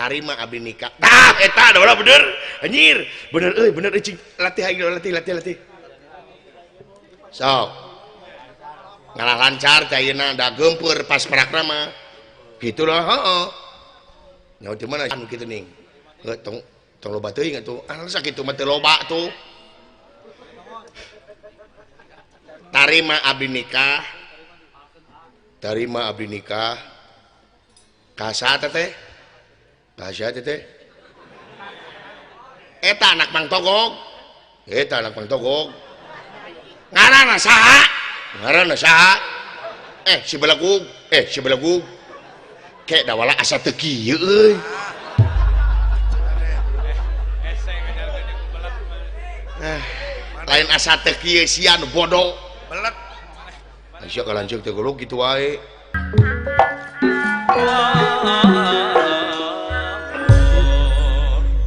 Tarima abdi nikah. Tah eta da bener. Anjir, bener euy, bener euy cing. Latih aing latih latih latih. Sok. Ngalah lancar teh ayeuna da geumpeur pas parakna mah. Kitu lah heeh. Nyaho di mana anu kitu ning. Heuh tong tong loba teuing atuh. Ah sakitu mah teu loba tuh. Tarima abdi nikah. Tarima abdi nikah. Ka saha teh? Ka saha teh? Eta anak Mang Togog. Eta anak Mang Togog. Ngaranna saha? Ngaranna saha? Si Belegug, si Belegug. Kek dawala asa teu kieu euy. Lain asa teu kieu sian bodoh. Belet. Sia kalanceuk teh goblok kitu wae.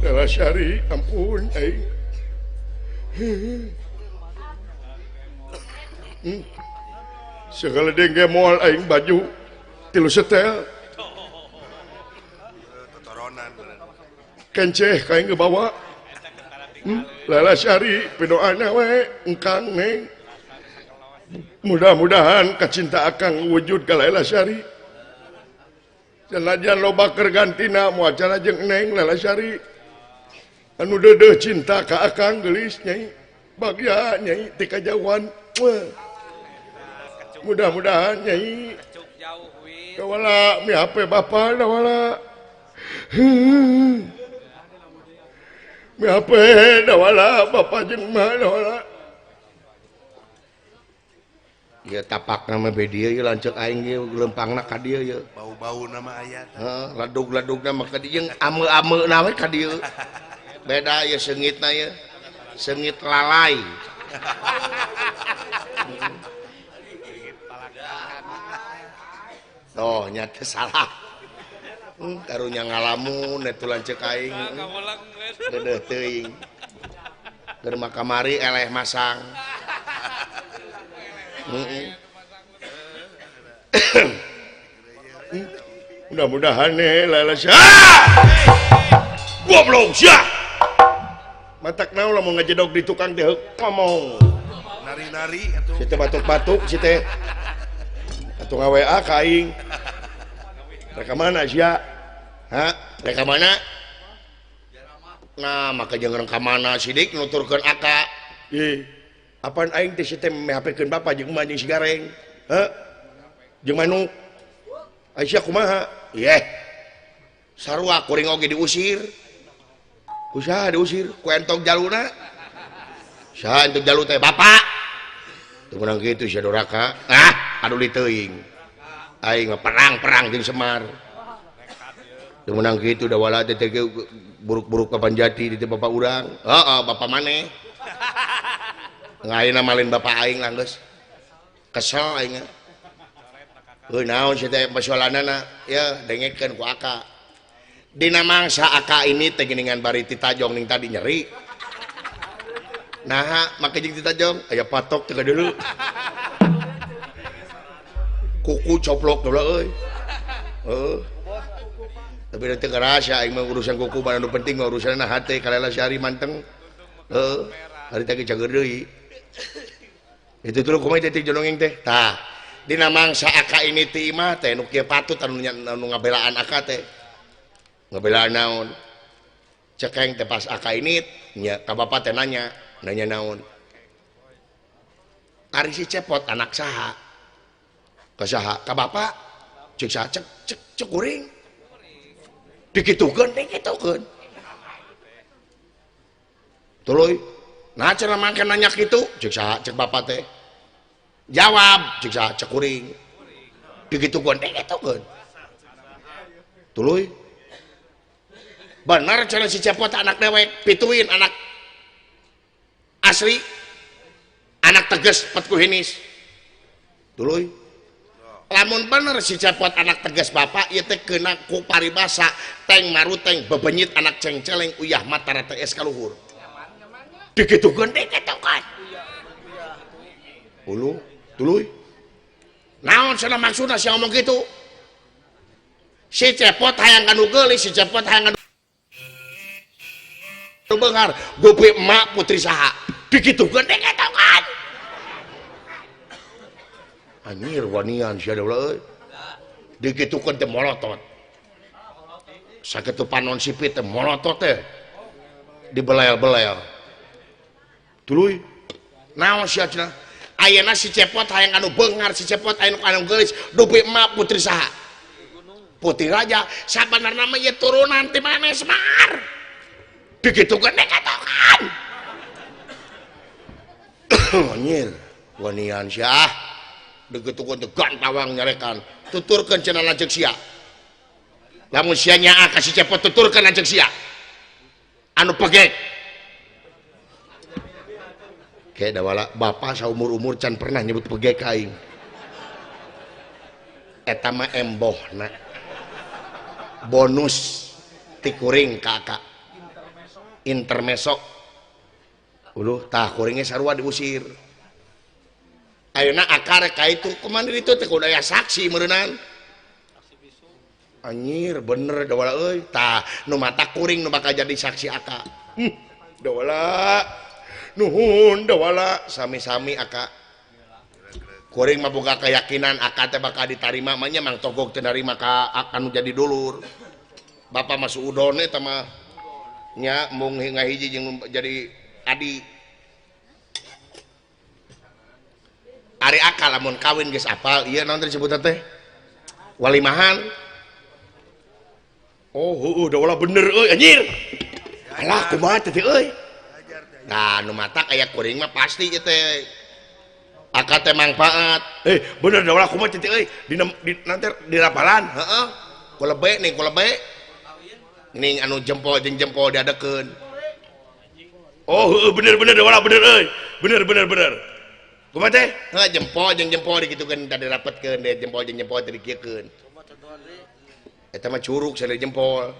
Lela Syari, ampun aing. Segala dengge moal aing baju tilu setel. Kenceh ka aing ngebawa. Lela Syari pidoana we engkang neng. Mudah-mudahan kacinta akang wujud ka Lela Syari. Senajan loba keur gantina moal cara jeung neng Lela Syari. Anu deudeuh cinta ka akang geulis nyai. Bagya nyai ti kajauhan. Mudah-mudahan nyai. Kawala mi HP bapa dawala. Mi HP dawala bapa jeung emak dawala. Ya tapak nama be dieu ieu lanceuk aing ieu leumpangna ka dieu ieu. Bau-bau nama aya. Heeh, ladug-ladugna mah ka dieu jeung ame-ameuna we ka dieu. Beda ieu seungitna ieu. Seungit lalai. Oh, nya teh salah. Karunya ngalamun eta lanceuk aing. Geudeuh teuing. Keur mah kamari eleh masang. Mudah-mudahan nih Lela sia. Goblok sia. Matak naon lamun ngajedog di tukang teh ngomong. Nari-nari atuh. Si teh batuk-batuk si teh. Atuh nga-WA ka aing. Rek ka mana sia? Ha? Rek ka mana? Nah, maka jeung ka mana sidik nuturkeun aka. Ih. Apaan aing teh si teh MHP-keun bapa jeung emak jeung si Gareng? Heh? Jeung manuk. Aisyah kumaha? Yeh. Sarua kuring oge diusir. Ku saha diusir? Ku entog jaluna. Saha entog jalu teh? Bapak. Teu meunang kitu sia doraka. Ah, adu teuing. Aing mah perang-perang jeung Semar. Teu meunang kitu dawala teh buruk-buruk ka Panjati di teh bapak urang. Heeh, bapak maneh. Ngaina malin bapak aing lah geus. Kesel aing. Heuh naon sia teh persoalanana? Ya dengekeun ku aka. Dina mangsa aka ini teh geuningan bari titajong ning tadi nyeri. Naha make jeung titajong aya patok teh dulu. Kuku coplok dulu euy. Heuh. Tapi teu ngarasa aing mah urusan kuku mah anu penting mah urusanna hate ka Lela Syari manteng. Heuh, hari teh cager deui. Itu dulu kumaha teh jonongeng teh. Tah, dina mangsa aka ini ti imah teh nu kieu patut anu ngabelaan aka teh. Ngabelaan naon? Cekeng teh pas aka ini nya ka bapa teh nanya, nanya naon? Ari si Cepot anak saha? Ka saha? Ka bapa? Cek saha? Cek cek cek kuring. Dikitukeun, dikitukeun. Tuluy. Nah cenah mangke nanya kitu, cek saha? Cek bapa teh. Jawab, cek saha? Cek kuring. Dikitukeun, dikitukeun. Tuluy. Bener cenah si Cepot anak dewek, pituin anak asli, anak tegas petku hinis. Tuluy. Lamun bener si Cepot anak tegas bapak, ieu teh keuna ku paribasa teng maruteng bebenyit anak cengceleng uyah matara teh es kaluhur. Dikitukeun, dikitukeun. Ulu, tuluy. Naon cenah maksudna sia ngomong kitu? Si Cepot hayang kanu geulis, si Cepot hayang kanu beunghar, dupi emak putri saha. Dikitukeun teh ketokan. Anjir wanian sia deui euy. Dikitukeun teh molotot. Sakitu panon sipit teh molotot teh. Dibelel-belel. Tuluy naon sia cenah? Ayeuna si Cepot hayang anu beunghar, si Cepot hayang anu geulis, dupi emak putri saha? Putri raja. Sabanarna mah ieu turunan ti maneh Semar. Dikitukeun teh katokan. Anjir, wanian sia. Dikitukeun teh gantawang nyarekan. Tuturkeun cenah lanceuk sia. Lamun sia nyaah ka si Cepot tuturkeun lanceuk sia. Anu pegek. Kayak dawala bapak saumur-umur can pernah nyebut pegek ka aing. Eta mah embohna. Bonus ti kuring ka akak. Intermesok. Uluh tah kuringnya sarua diusir. Ayeuna akar ka itu kumaha ditu teh kudu aya saksi meureunnan. Anjir bener dawala euy. Tah nu mata kuring nu bakal jadi saksi akak. Dawala. Nuhun dawala sami-sami akak. Kuring mah boga keyakinan akak teh bakal ditarima mah nya Mang Togog teh narima ka anu jadi dulur. Bapak mah suudon eta mah nya mung ngahiji jeung jadi adi. Ari akal lamun kawin geus apal ieu naon teh disebutna teh? Walimahan. Oh heueuh dawala bener euy anjir. Alah kumaha teh euy. Nah nu matak aya kuring mah pasti ieu teh. Akal teh mangfaat. Bener dawala kumaha teh euy dina nanti dirapalan heeh. Kulebe nih kulebe. Ning anu jempol jeung jempol diadekeun. Oh heueuh bener bener dawala bener euy. Bener bener bener. Kumaha teh? Heuh jempol jeung jempol digitukeun tadi rapetkeun deh jempol jeung jempol teh dikieukeun. Eta mah curug sada jempol.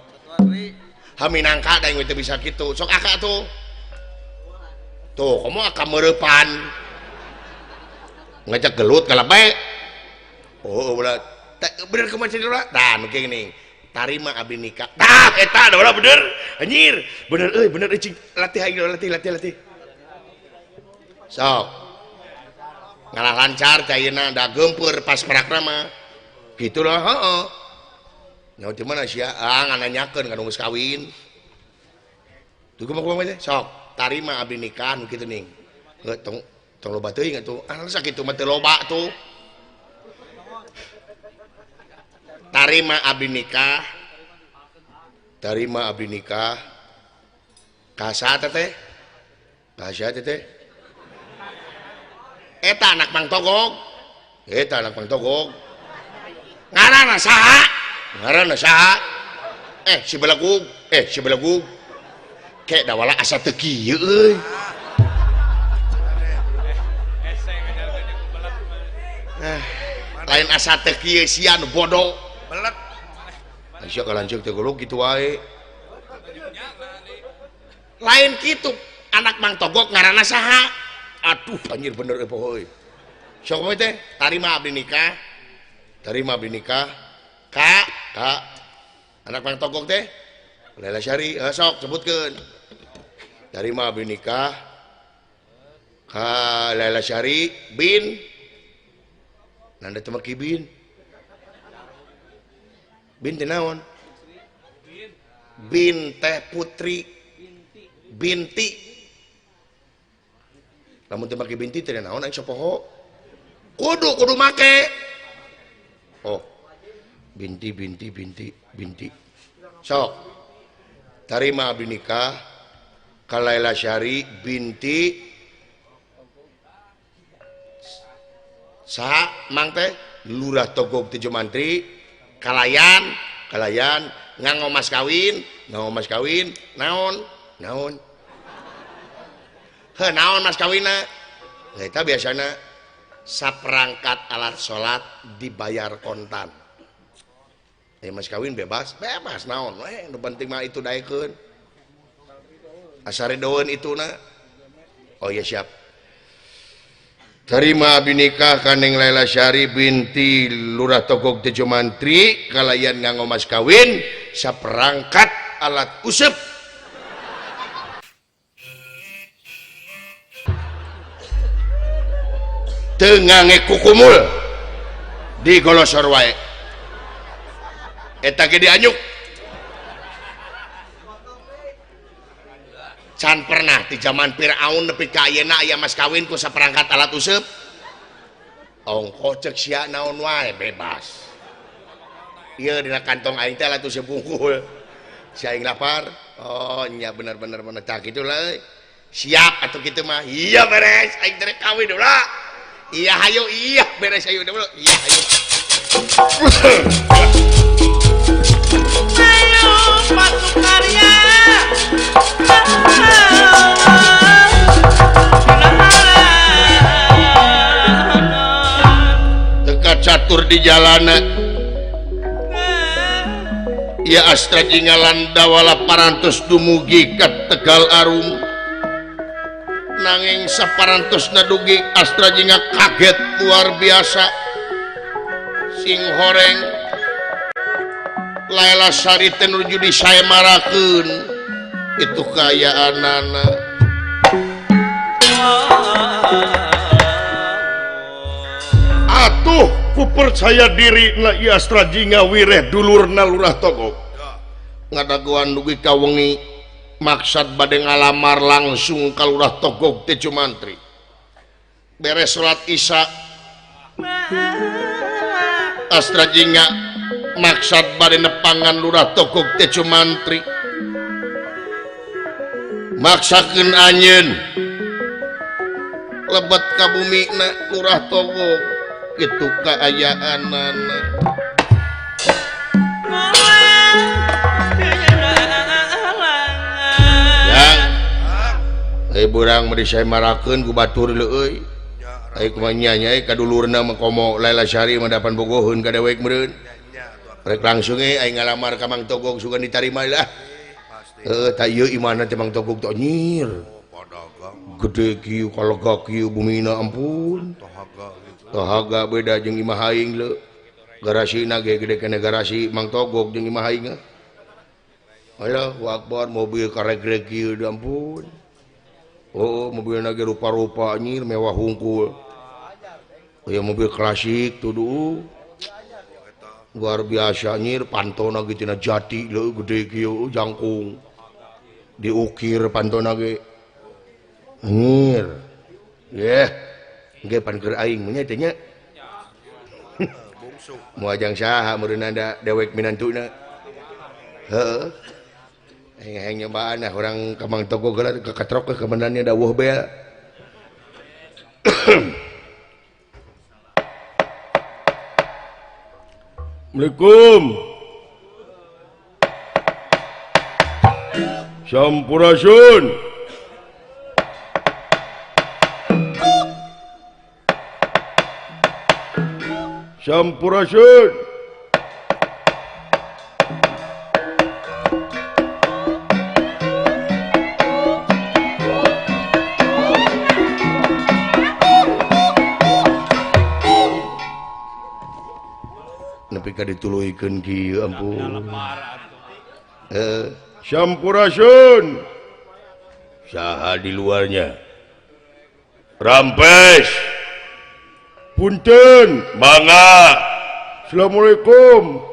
Haminangka da teu bisa kitu. Sok akak tuh. Tuh, komo akak meurepan. Ngajak gelut kalebe. Oh, ulah bener kumaha cenah? Tah nu kieu geuning. Tarima abdi nikah. Tah eta da ulah bener. Anjir, bener euy, bener euy cing latih aing latih latih latih. Sok. Ngalah lancar teh ayeuna da geumpeur pas parakna mah. Kitu lah heeh. Nyaho di mana sia? Ah ngananyakeun ka nu geus kawin. Tuh kumaha kumaha teh? Sok, tarima abdi nikah nu kitu ning. Heuh tong tong loba teuing atuh. Ah sakitu mah teu loba tuh. Tarima abdi nikah. Tarima abdi nikah. Ka saha teh? Ka saha teh? Eta anak Mang Togog. Eta anak Mang Togog. Ngaranna saha? Ngaranna saha? Si Belegug, si Belegug. Kek dawala asa teu kieu euy. Lain asa teu kieu sia nu bodoh. Belet. Sia kalanceuk teh goblok kitu wae. Lain kitu anak Mang Togog ngaranna saha? Aduh anjir bener euy poho euy. Sok we teh tarima abdi nikah. Tarima abdi nikah. Ka ka anak Mang Togog teh Laila Syari, sok sebutkeun. Tarima abdi nikah ka Laila Syari bin nanda teh maki bin. Bin teh naon? Bin teh putri. Binti. Lamun teh make binti teh naon aing sok poho. Kudu kudu make. Oh. Binti binti binti binti. Sok. Tarima abdi nikah ka Laila Syari binti saha mang teh Lurah Togog Tejo Mantri kalayan kalayan nganggo mas kawin naon naon heuh naon mas kawinna eta biasana saperangkat alat salat dibayar kontan. Mas kawin bebas bebas naon we nu penting mah itu daekeun asa ridoeun ituna. Oh iya siap. Terima abdi nikah ka Neng Laila Syari binti Lurah Togog Tejo Mantri kalayan nganggo mas kawin saperangkat alat usep. Teu ngange kukumul di golosor wae. Eta ge dianyuk. Can pernah di zaman Fir'aun nepi ka ayeuna aya mas kawin ku saperangkat alat useup. Ongko cek sia naon wae bebas. Ieu dina kantong aing teh alat useup bungkul. Si aing lapar. Oh nya bener-bener bener tah kitu lah euy. Siap atuh kitu mah. Iya beres aing teh kawin ulah. Iya hayu iya beres hayu ulah. Iya hayu. Ayo pasukarya. Teka catur di jalana ya Astra Jinga Landawala parantos dumugi ka Tegal Arum nanging saparantos nadugi Astra Jingga kaget luar biasa sing horeng Laila Sari teh nuju disaemarakeun itu kaayaanana. Atuh ku percaya diri na ieu Astra Jingga wireh dulurna Lurah Togog ngadagoan dugi ka wengi maksad bade ngalamar langsung ka Lurah Togog Tejo Mantri beres salat Isya Astra Jingga maksad bade nepangan Lurah Togog Tejo Mantri maksakeun anjeun lebet ka bumina Lurah Togog kitu kaayaanana. Yang euy burang mah disaemarakeun ku batur leueuy. Ai kumaha nya nya ka dulurna mah komo Laila Syari mah dapan bogoheun ka dewek meureun. Rek langsung ge aing ngalamar ka Mang Togog sugan ditarima lah. Heeh tah ieu imahna teh Mang Togog teh nyir. Gede kieu kalega kieu bumina ampun. Tohaga beda jeung imah aing leu. Garasina ge gede keneh garasi Mang Togog jeung imah aing. Allahu akbar mobil karegreg kieu ampun. Oh mobilna ge rupa-rupa nyir mewah hungkul. Aya mobil klasik tuduh. Luar biasa nyir pantona ge tina jati leu gede kieu jangkung. Diukir pantona ge. Nyir. Yeh. Ge pan keur aing mah nya teh nya. Moal jang saha meureunna da dewek minantuna. Heeh. Aing nyobaan nah urang ka Mang Togog geura ka katrok kemenannya dawuh bel. Assalamualaikum. Sampurasun. Sampurasun. Nepi ka dituluykeun kieu ampun. Sampurasun. Saha di luarnya? Rampes. Punten. Mangga. Assalamualaikum.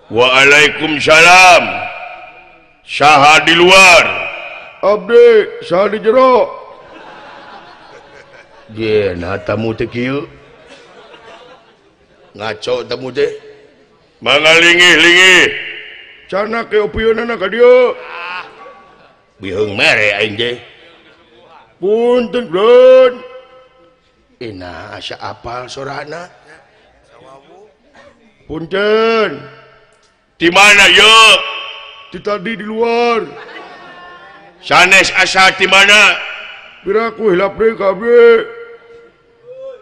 Waalaikumsalam. Saha di luar? Abdi, saha di jero? Ye, nah tamu teh kieu. Ngaco tamu teh. Mangga lingih-lingih. Cana ke opieunana ka dieu. Biheung mere aing teh. Punten, Bron. Ina asa apal sorana. Punten. Di mana ye? Di tadi di luar. Sanes asa di mana? Piraku hilap deui ka abdi.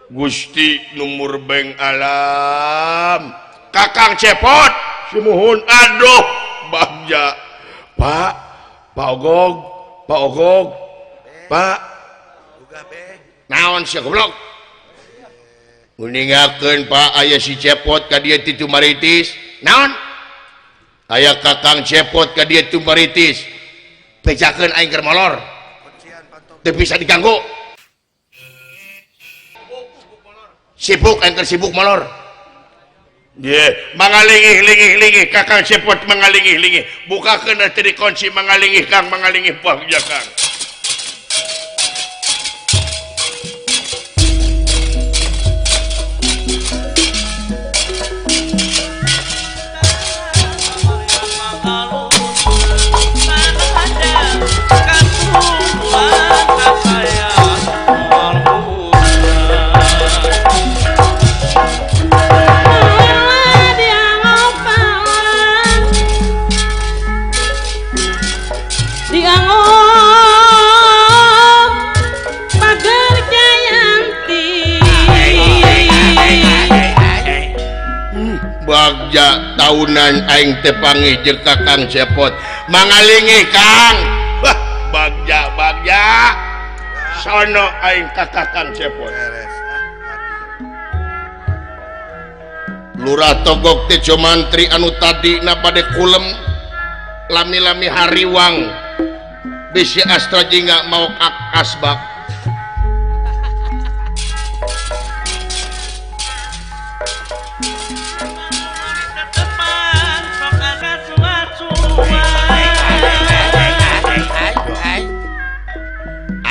Gusti nu murbeng alam. Kakang Cepot, sumuhun. Aduh, bagja. Pak, Pak Ogog, Pak Ogog. Pak. Naon sia goblok? Uningakeun Pak aya si Cepot ka dieu ti Tumaritis. Naon? Aya Kakang Cepot ka dieu Tumaritis. Bejakeun aing keur molor. Teu bisa diganggu. Sibuk aing keur sibuk molor. Ye, mangalingih-lingih-lingih Kakang Cepot mangalingih-lingih. Bukakeun teh dikunci mangalingih Kang, mangalingih bagja Kang. Bagja tahunan aing teh panggih jeung Kakang Cepot mangalingi Kang. Wah, bagja bagja sono aing ka Kakang Cepot. Lurah Togok teh Jomantri anu tadina bade kulem lami-lami hariwang bisi Astra Jingga mau kak asbak.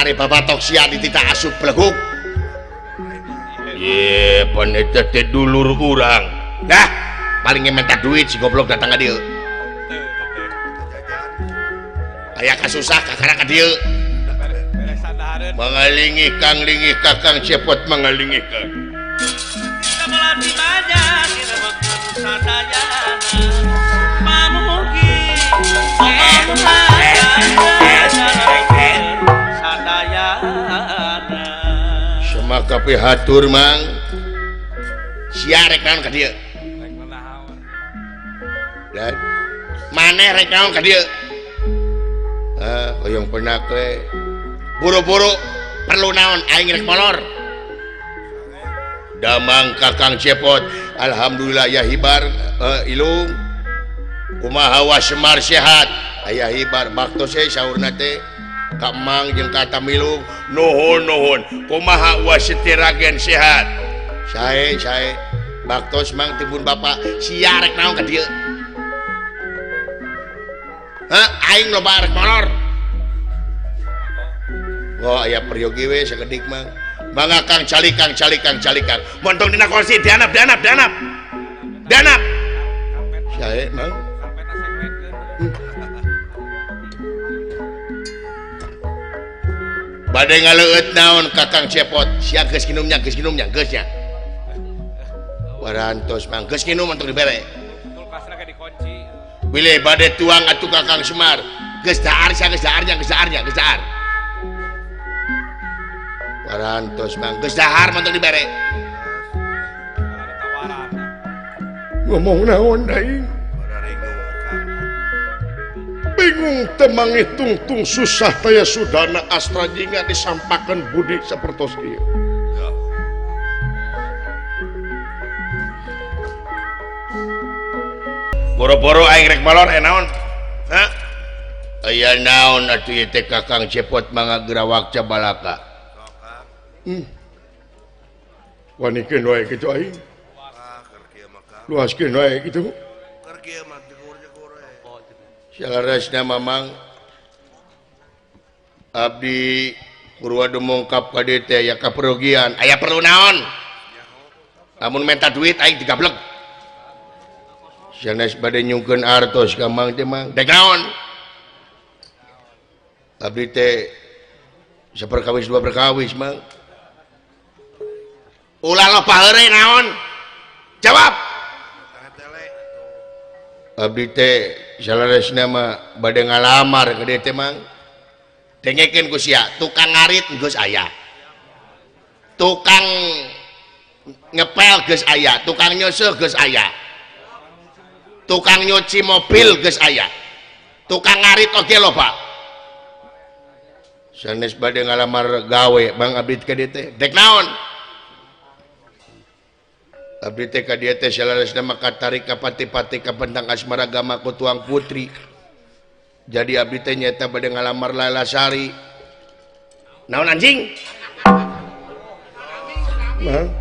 Ari babatok sia dititah asup beleguk. Ye, pan eta teh dulur urang. Dah, paling minta duit si goblok datang ka dieu. Aya kasusah kakara ka dieu. Mangalingi Kang lingih Kakang Cepot mangalingi Kang. Semaka pihatur mang. Sia rek naon ka dieu? Dan maneh rek naon ka dieu? Ah, hoyong penak we. Buru-buru perlu naon aing rek molor. Damang Kakang Cepot, alhamdulillah ya hibar ilung. Kumaha wa Semar sehat? Aya hibar baktos we saurna teh. Ka Mang jeung ka Tamilung nuhun nuhun. Kumaha wa Sitiragen sehat? Sae sae. Baktos mang tibun bapak sia rek naon ka dieu? Hah, aing loba rek molor. Oh, aya peryogi we sakedik mang. Mangga Kang calikang calikang calikang. Montong dina kursi dianap dianap dianap. Dianap. Sae mang. Bade ngaleueut naon Kakang Cepot? Sia geus nginumnya, geus nginumnya, geus nya. Warantos mang geus nginum untuk dibere. Kulkasna ge dikunci. Bilih bade tuang atuh Kakang Semar. Geus dahar sia geus daharnya, geus daharnya, geus dahar. Warantos mang geus dahar mantong dibere. Ngomong naon aing? Bingung temang tungtung susah taya sudana Astra Jingga disampakan budi sapertos ieu. Boro-boro aing rek molor naon? Hah? Aya naon atuh ieu teh Kakang Cepot mangga gerawak cabalaka. Wanikeun wae kitu aing. Luaskeun wae kitu. Salarasna Mamang abdi Purwa dumongkap ka dieu teh aya kaperugian. Aya perlu naon? Lamun menta duit aing digablek. Sanes bade nyungkeun artos ka Mang teh Mang. Dek naon? Abdi teh saperkawis dua perkawis Mang. Ulah loba heureuy naon? Jawab. Abdi teh saleresna mah bade ngalamar ka dieu teh Mang. Dengekeun ku sia, tukang ngarit geus aya. Tukang ngepel geus aya, tukang nyeuseuk geus aya. Tukang nyuci mobil geus aya. Tukang ngarit oge loba. Sanes bade ngalamar gawe Bang abdi ka dieu teh. Dek naon? Abdi teh ka dieu teh salaresna maka tarik ka pati-pati ka bentang asmara gama ku tuang putri. Jadi abdi teh nyaeta bade ngalamar Laila Sari. Naon anjing? Mang.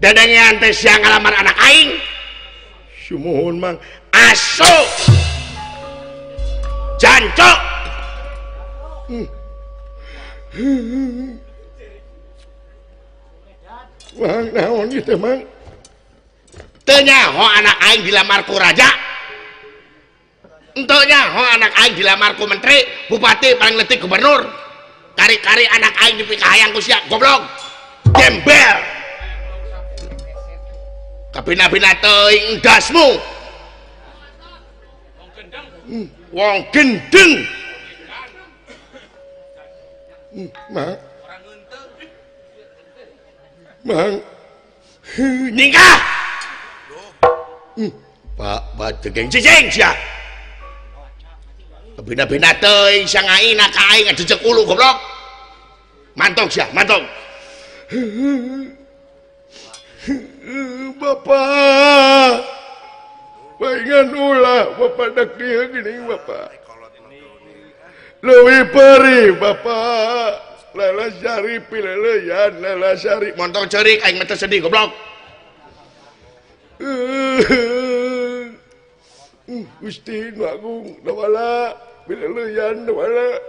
Dadangean teh sia ngalamar anak aing. Sumuhun mang. Asu. Jancok. Mang naon ieu teh mang? Teu nyaho anak aing dilamar ku raja. Enteu nyaho anak aing dilamar ku menteri, bupati, paling leutik gubernur. Kari-kari anak aing dipikahayang ku sia, goblok. Gembel. Kabina-bina teuing endasmu. Wong gendeng. Mang. Mang. Ningkah. Pak badegeng cicing sia. Bina-bina teuing sia ngaina ka aing ngajejek ulu goblok. Mantong sia, mantong. Bapak. Baingan ulah bapak dak dieu geuning bapak. Leuwih perih bapak. Laila Sari pileleyan Laila Sari montong ceurik aing mah teu sedih goblok. Gusti nu agung dawala pileleyan dawala.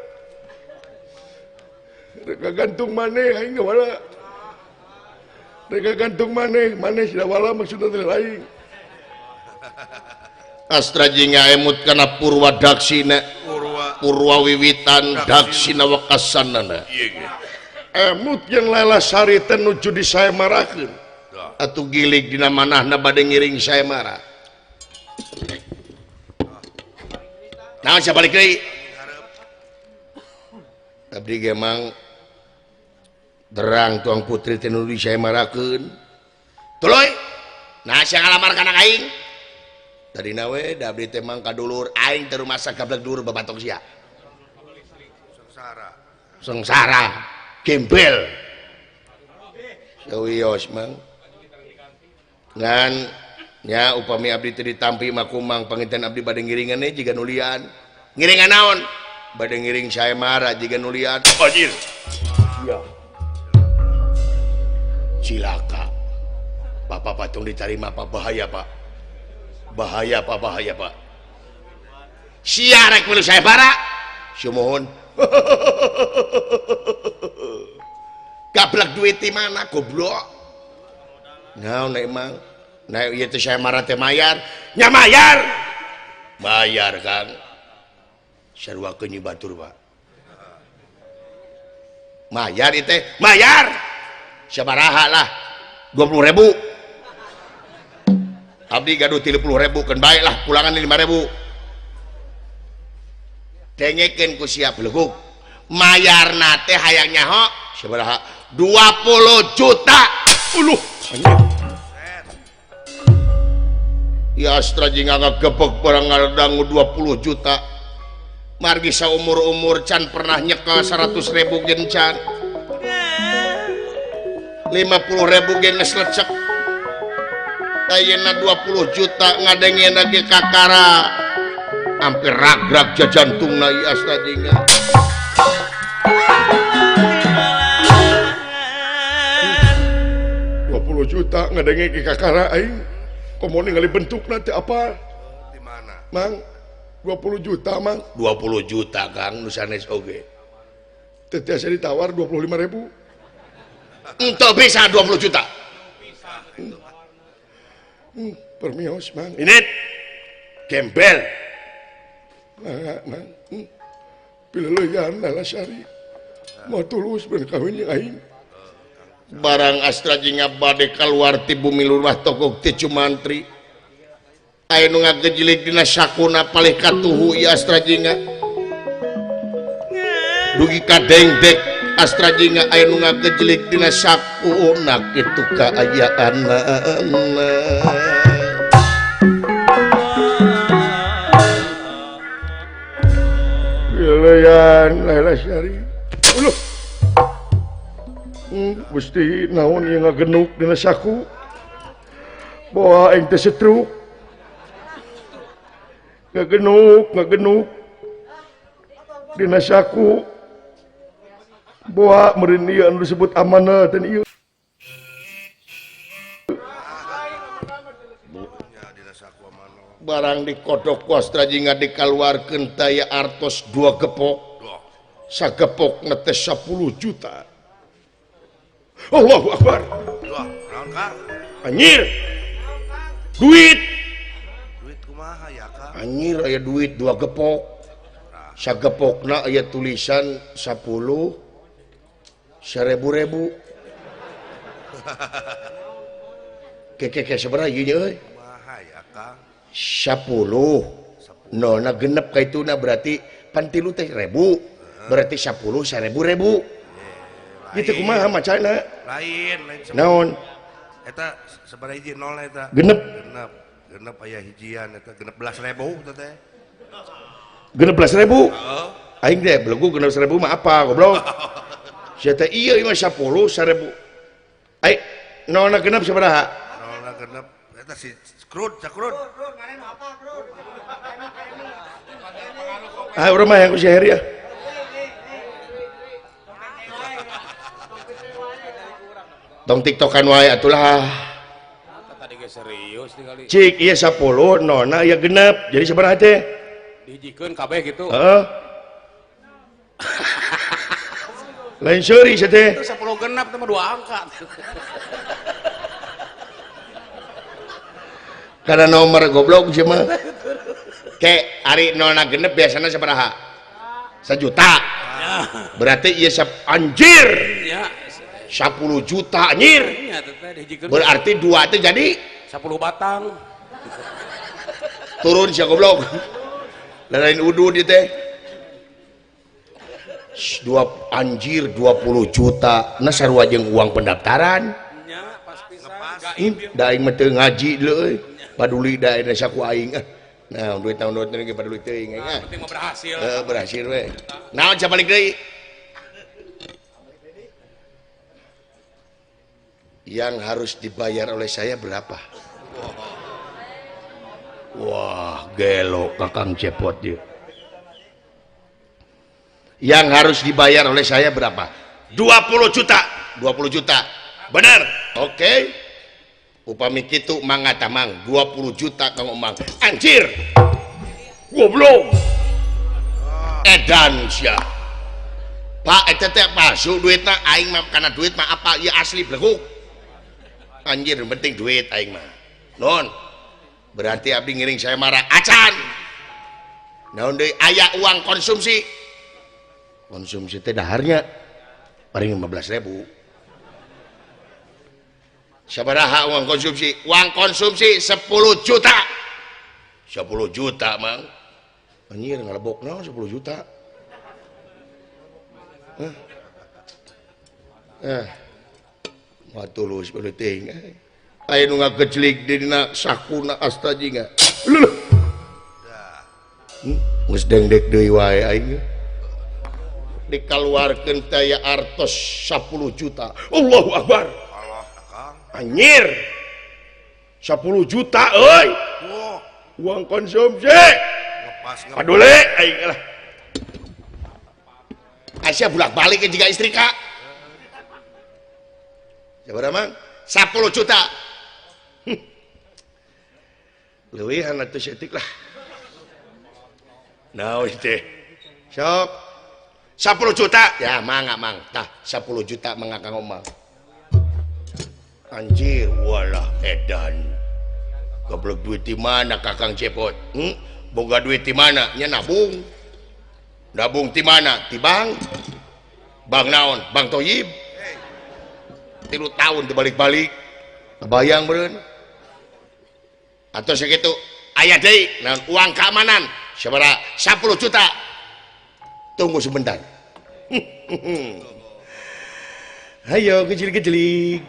Rek gantung maneh aing dawala. Rek gantung maneh, maneh si dawala maksudna teh lain. Astra jingga emut kana Purwa Daksina. Purwa wiwitan Daksina wekasanana. Emut yang Laila Sari teh nuju disaemarakeun. Atuh gilig dina manahna bade ngiring saemara. Naon sia balik deui? Abdi ge mang terang tuang putri teh nuju disaemarakeun. Tuluy. Nah sia ngalamar kana aing. Tadina we da abdi teh mang kadulur aing teh rumasa gablek dur babatok sia. Sengsara. Sengsara, gembel. Sawios mang. Ngan nya upami abdi teh ditampi mah kumang panginten abdi bade ngiringan we jiga nulian. Ngiringan naon? Bade ngiring saemara jiga nulian. Anjir. Iya. Cilaka. Bapak patung diterima apa bahaya, Pak. Bahaya Pak, bahaya Pak. Sia rek milu saembara. Sumuhun. Gablek duit di mana goblok? Naon emang? Nah ieu teh saembara teh mayar. Nya mayar. Bayar Kang. Sarua keun batur Pak. Mayar ieu teh, mayar. Sabaraha lah? 20.000. Abdi gaduh 30.000 keun bae lah pulangan 5.000. Dengekeun ku sia belegug. Mayarna teh hayang nyaho sabaraha? 20 juta. Uluh, anjing. Ya Astra jeung ngagebeg barang ngadangu 20 juta. Margi saumur-umur can pernah nyekel 100.000 gen can. 50.000 gen geus lecek. Ayeuna 20 juta ngadengena ge kakara. Hampir ragrag jajantungna ieu Astra jingga. 20 juta ngadenge ge kakara aing. Komo ningali bentukna teh apa? Di mana? Mang, 20 juta mang. 20 juta Kang nu sanes oge. Teu tiasa ditawar 25.000. Enteu bisa 20 juta. Permios mang. Ini gembel. Mang, pileleyan Laila Sari. Mau tulus ben kawin jeung aing. Barang Astra jingga bade kaluar ti bumi lurah togog ti Cumantri. Aya nu ngagejilig dina sakuna palih katuhu ieu Astra jingga. Dugi ka dengdek Astra jingga aya nu ngagejilig dina sakuna kitu kaayaanna. Pileleyan Laila Sari. Uluh. Gusti naon ieu ngagenuk dina saku. Bawa aing teh setruk. Ngagenuk, ngagenuk dina saku. Bawa meureun ieu anu disebut amanah dan ieu. Barang dikodok ku Astra jingga dikaluarkeun taya artos 2 gepok. Sagepok ngetes 10 juta. Allahu Akbar. Anjir. Duit. Duit kumaha ya, Kang? Anjir aya duit 2 gepok. Sagepokna aya tulisan 10 seribu-ribu. Keke sabaraha ieu nya euy? Kumaha ya, Kang? 10. Nolna genep ka ituna berarti pan tilu teh ribu. Berarti 10 seribu-ribu. Gitu kumaha macana? Lain, lain. Naon? Eta sabaraha hiji nolna eta? Genep. Genep. Genep aya hijian eta 16.000 eta teh. 16.000? Heeh. Aing teh belegu 16.000 mah apa goblok? Sia teh ieu mah 10 seribu. Ai nolna genep sabaraha? Nolna genep eta si Krud, cakrud. Ah urang mah yang ku si Heri ya. Tong tiktokan wae atulah. Tadi ge serius tingali. Cik ieu 10 nolna ieu genep. Jadi sabaraha teh? Dihijikeun kabeh gitu. Heeh. Lain seuri sia teh. Itu 10 genep teh mah 2 angka. Karena nomor goblok sih mah. Ke ari nolna genep biasana sabaraha? 1 juta. Berarti ieu anjir. Ya. 10 juta anjir. Berarti 2 teh jadi 10 batang. Turun sia goblok. Lain udud ieu teh. 2 anjir 20 juta. Nah sarua jeung uang pendaftaran. Nya pas pisan. Da aing mah teu ngaji deui euy. Paduli da aing saku aing ah. Nah, duit naon duit ge paduli teuing aing ah. Penting mah berhasil. Heeh, berhasil we. Naon sia balik deui? Yang harus dibayar oleh saya berapa? Wah, gelo Kakang Cepot dia. Yang harus dibayar oleh saya berapa? 20 juta. 20 juta. Benar. Oke. Okay. Upami kitu mangga tamang 20 juta Kang Omang. Anjir. Goblok. Edan sia. Pak eta teh palsu duitna aing mah kana duit mah apa ieu asli bleguk. Anjir penting duit aing mah. Non. Berarti abdi ngiring saya marah acan. Naon deui aya uang konsumsi. Konsumsi teh daharnya paling 15.000. Sabaraha uang konsumsi? Uang konsumsi 10 juta. 10 juta, Mang. Anjir ngalebok naon 10 juta. Hah? Eh. Watulus penting. Aya nu ngagejlik dina sakuna astajinga. Leuh. Geus dengdek deui wae aing. Dikaluarkeun teh aya artos 10 juta. Allahu Akbar. Anjir. 10 juta euy. Uang konsumsi. Padule aing lah. Aisyah bolak-balik ke jika istri kak. Sabaraha Mang? 10 juta. Leuwihan atuh setik lah. Naon teh? Sok 10 juta. Ya mangga Mang. Tah 10 juta mangga Kang Omang. Anjir, walah edan. Goblok duit di mana Kakang Cepot? Boga duit di mana? Nya nabung. Nabung di mana? Di bank. Bank naon? Bank Toyib. 3 tahun dibalik-balik. Kebayang meureun. Atau segitu aya deui naon uang keamanan sabaraha? 10 juta. Tunggu sebentar. Ayo kecil-kecilik.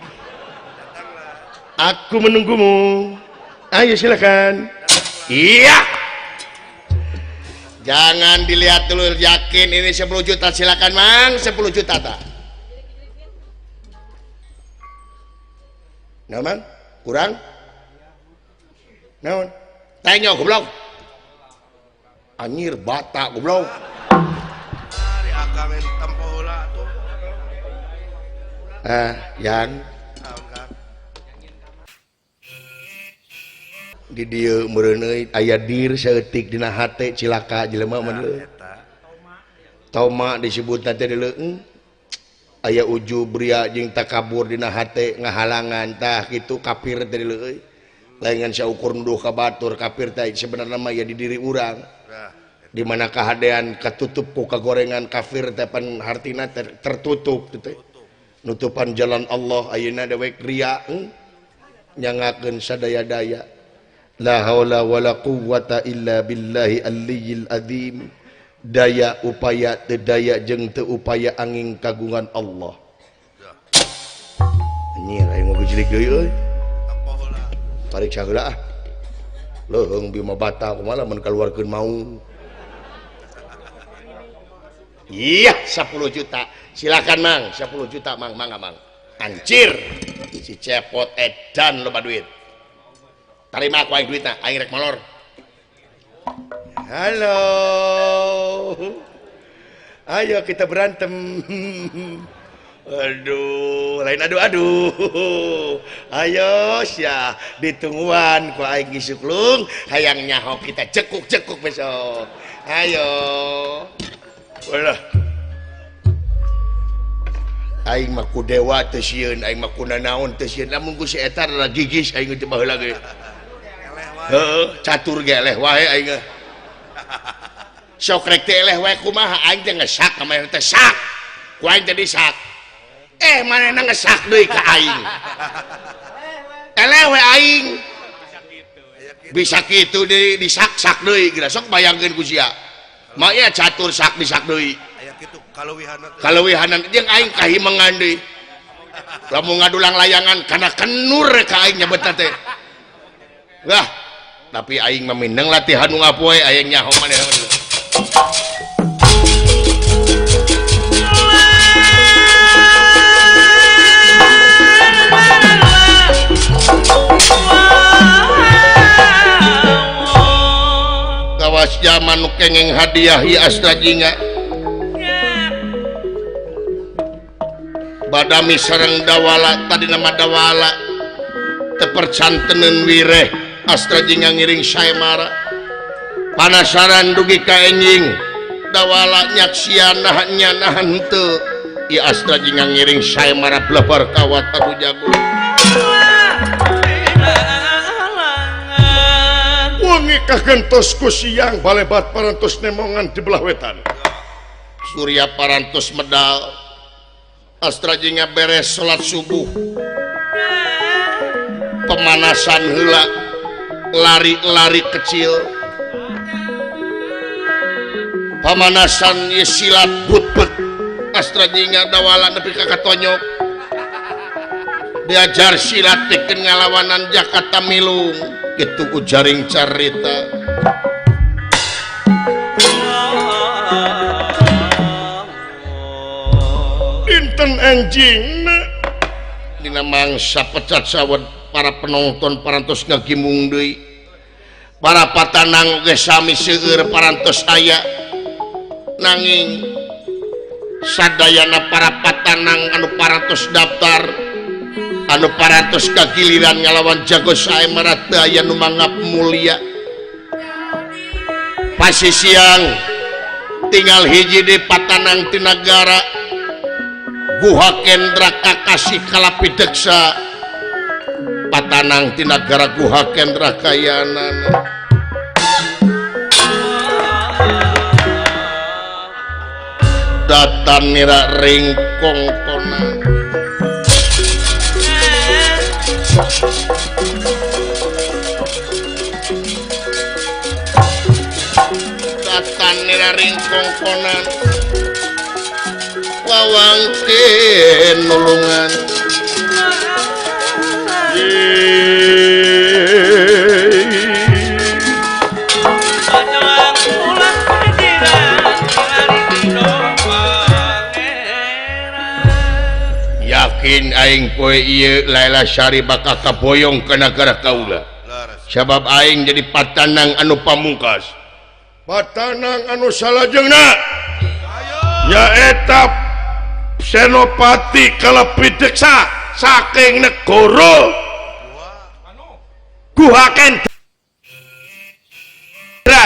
Aku menunggumu. Ayo silakan. Iya. Jangan dilihat dulu, yakin ini 10 juta, silakan Mang, 10 juta tak. Naon Mang? Kurang? Naon? Tanya goblok. Anjir bata goblok. Ari akang tempo heula atuh. Ah, yang di dieu meureun euy aya dir saeutik dina hate cilaka jelema mah deuleu. Toma disebutna teh deuleu aya ujub ria jeung takabur dina hate ngahalangan tah kitu kafir teh deuleu euy. Laingan saukur nuduh ka batur kafir teh sebenarna mah ya di diri urang. Di mana kahadean katutup ku kagorengan kafir teh pan hartina tertutup teh. Nutupan jalan Allah ayeuna dewek ria nyangakeun sadaya-daya. La haula wala quwwata illa billahi aliyil azim. Daya upaya teu daya jeung teu upaya angin kagungan Allah. Anjir aing mah geus deui euy. Pariksa heula ah. Leuheung bima bata kumaha lamun kaluarkeun mau. Iya 10 juta. Silakan Mang, 10 juta Mang, mangga Mang. Anjir si cepot edan loba duit. Tarima aku aing duitna, aing rek molor. Halo. Ayo kita berantem. Aduh, lain aduh-aduh. Ayo sia ditungguan ku aing gisuklung, hayang nyaho kita cekuk-cekuk besok. Ayo. Walah. Aing mah ku dewa teu sieun, aing mah ku nanaon teu sieun. Lamun ku si eta rada gigis aing teh baheula ge. Heeh, catur ge eleh wae aing. Sok rek teh eleh wae kumaha aing teh ngesak ka manehna teh sak. Ku aing teh disak. Eh manehna ngesak deui ka aing. Eleh we aing. Bisa kitu deui disak-sak deui geura sok bayangkeun ku sia. Mah ieu catur sak disak deui. Aya kitu kaleuwihanan. Kaleuwihanan jeung aing kahimengan deui. Lamun ngadulang layangan kana kenur ka aing nyebutna teh. Wah, tapi aing mah mineng latihan nu ngapoe aing nyaho manehna. Kawas zaman nu kengeng hadiah ieu Astra Jingga. Badami sareng dawala tadi nama dawala tepercanteneun wireh Astra Jingga ngiring Saemara. Panasaran dugi ka enjing dawala nyaksian nahan nahan henteu ieu Astra Jingga ngiring Saemara blebar kawat adu jago. Wengi kagentos ku siang balebat parantos nemongan di belah wetan. Surya parantos medal. Astra Jingga beres salat subuh. Pemanasan heula, lari-lari kecil. Pemanasan ieu silat butbet. Astra Jingga dawala nepi ka katonyok. Diajar silat pikeun ngalawanan Jakarta Milung. Kitu ku jaring carita. Dinten enjingna dina mangsa pecat sawed para penonton parantos ngagimung deui. Para patanang oge sami seueur parantos aya. Nanging sadayana para patanang anu parantos daftar anu parantos kagiliran ngalawan jago Saemara teu aya nu mangap mulia. Pasi siang tinggal hiji di patanang ti nagara Guha Kendra Kakasih Kalapideksa. Patanang ti nagara Guha Kendra Kayanana. Datan nira ringkong konang. Datan nira ringkong konan. Wawangkin nulungan. Yakin aing poe ieu Laila Syari bakal kaboyong ka nagara kaula. Sabab aing jadi patanang anu pamungkas. Patanang anu salajengna nyaeta Senopati Kalapideksa saking negara Guha Kendra.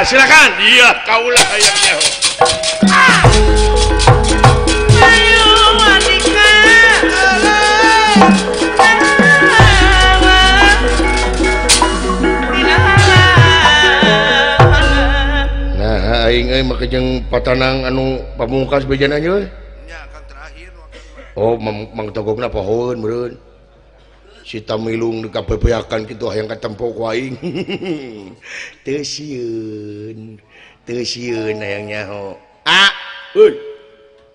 Silakan. Iya kaula hayang nyaho. Ayo Andika. Nah aing euy make jeung patanang anu pamungkas bejana euy. Nya kang terakhir. Oh mang togogna pohoeun meureun. Si Tamilung dikapepeakan kitu hayang katempo ku aing. Teu sieun. Teu sieun hayang nyaho. Ah, euy.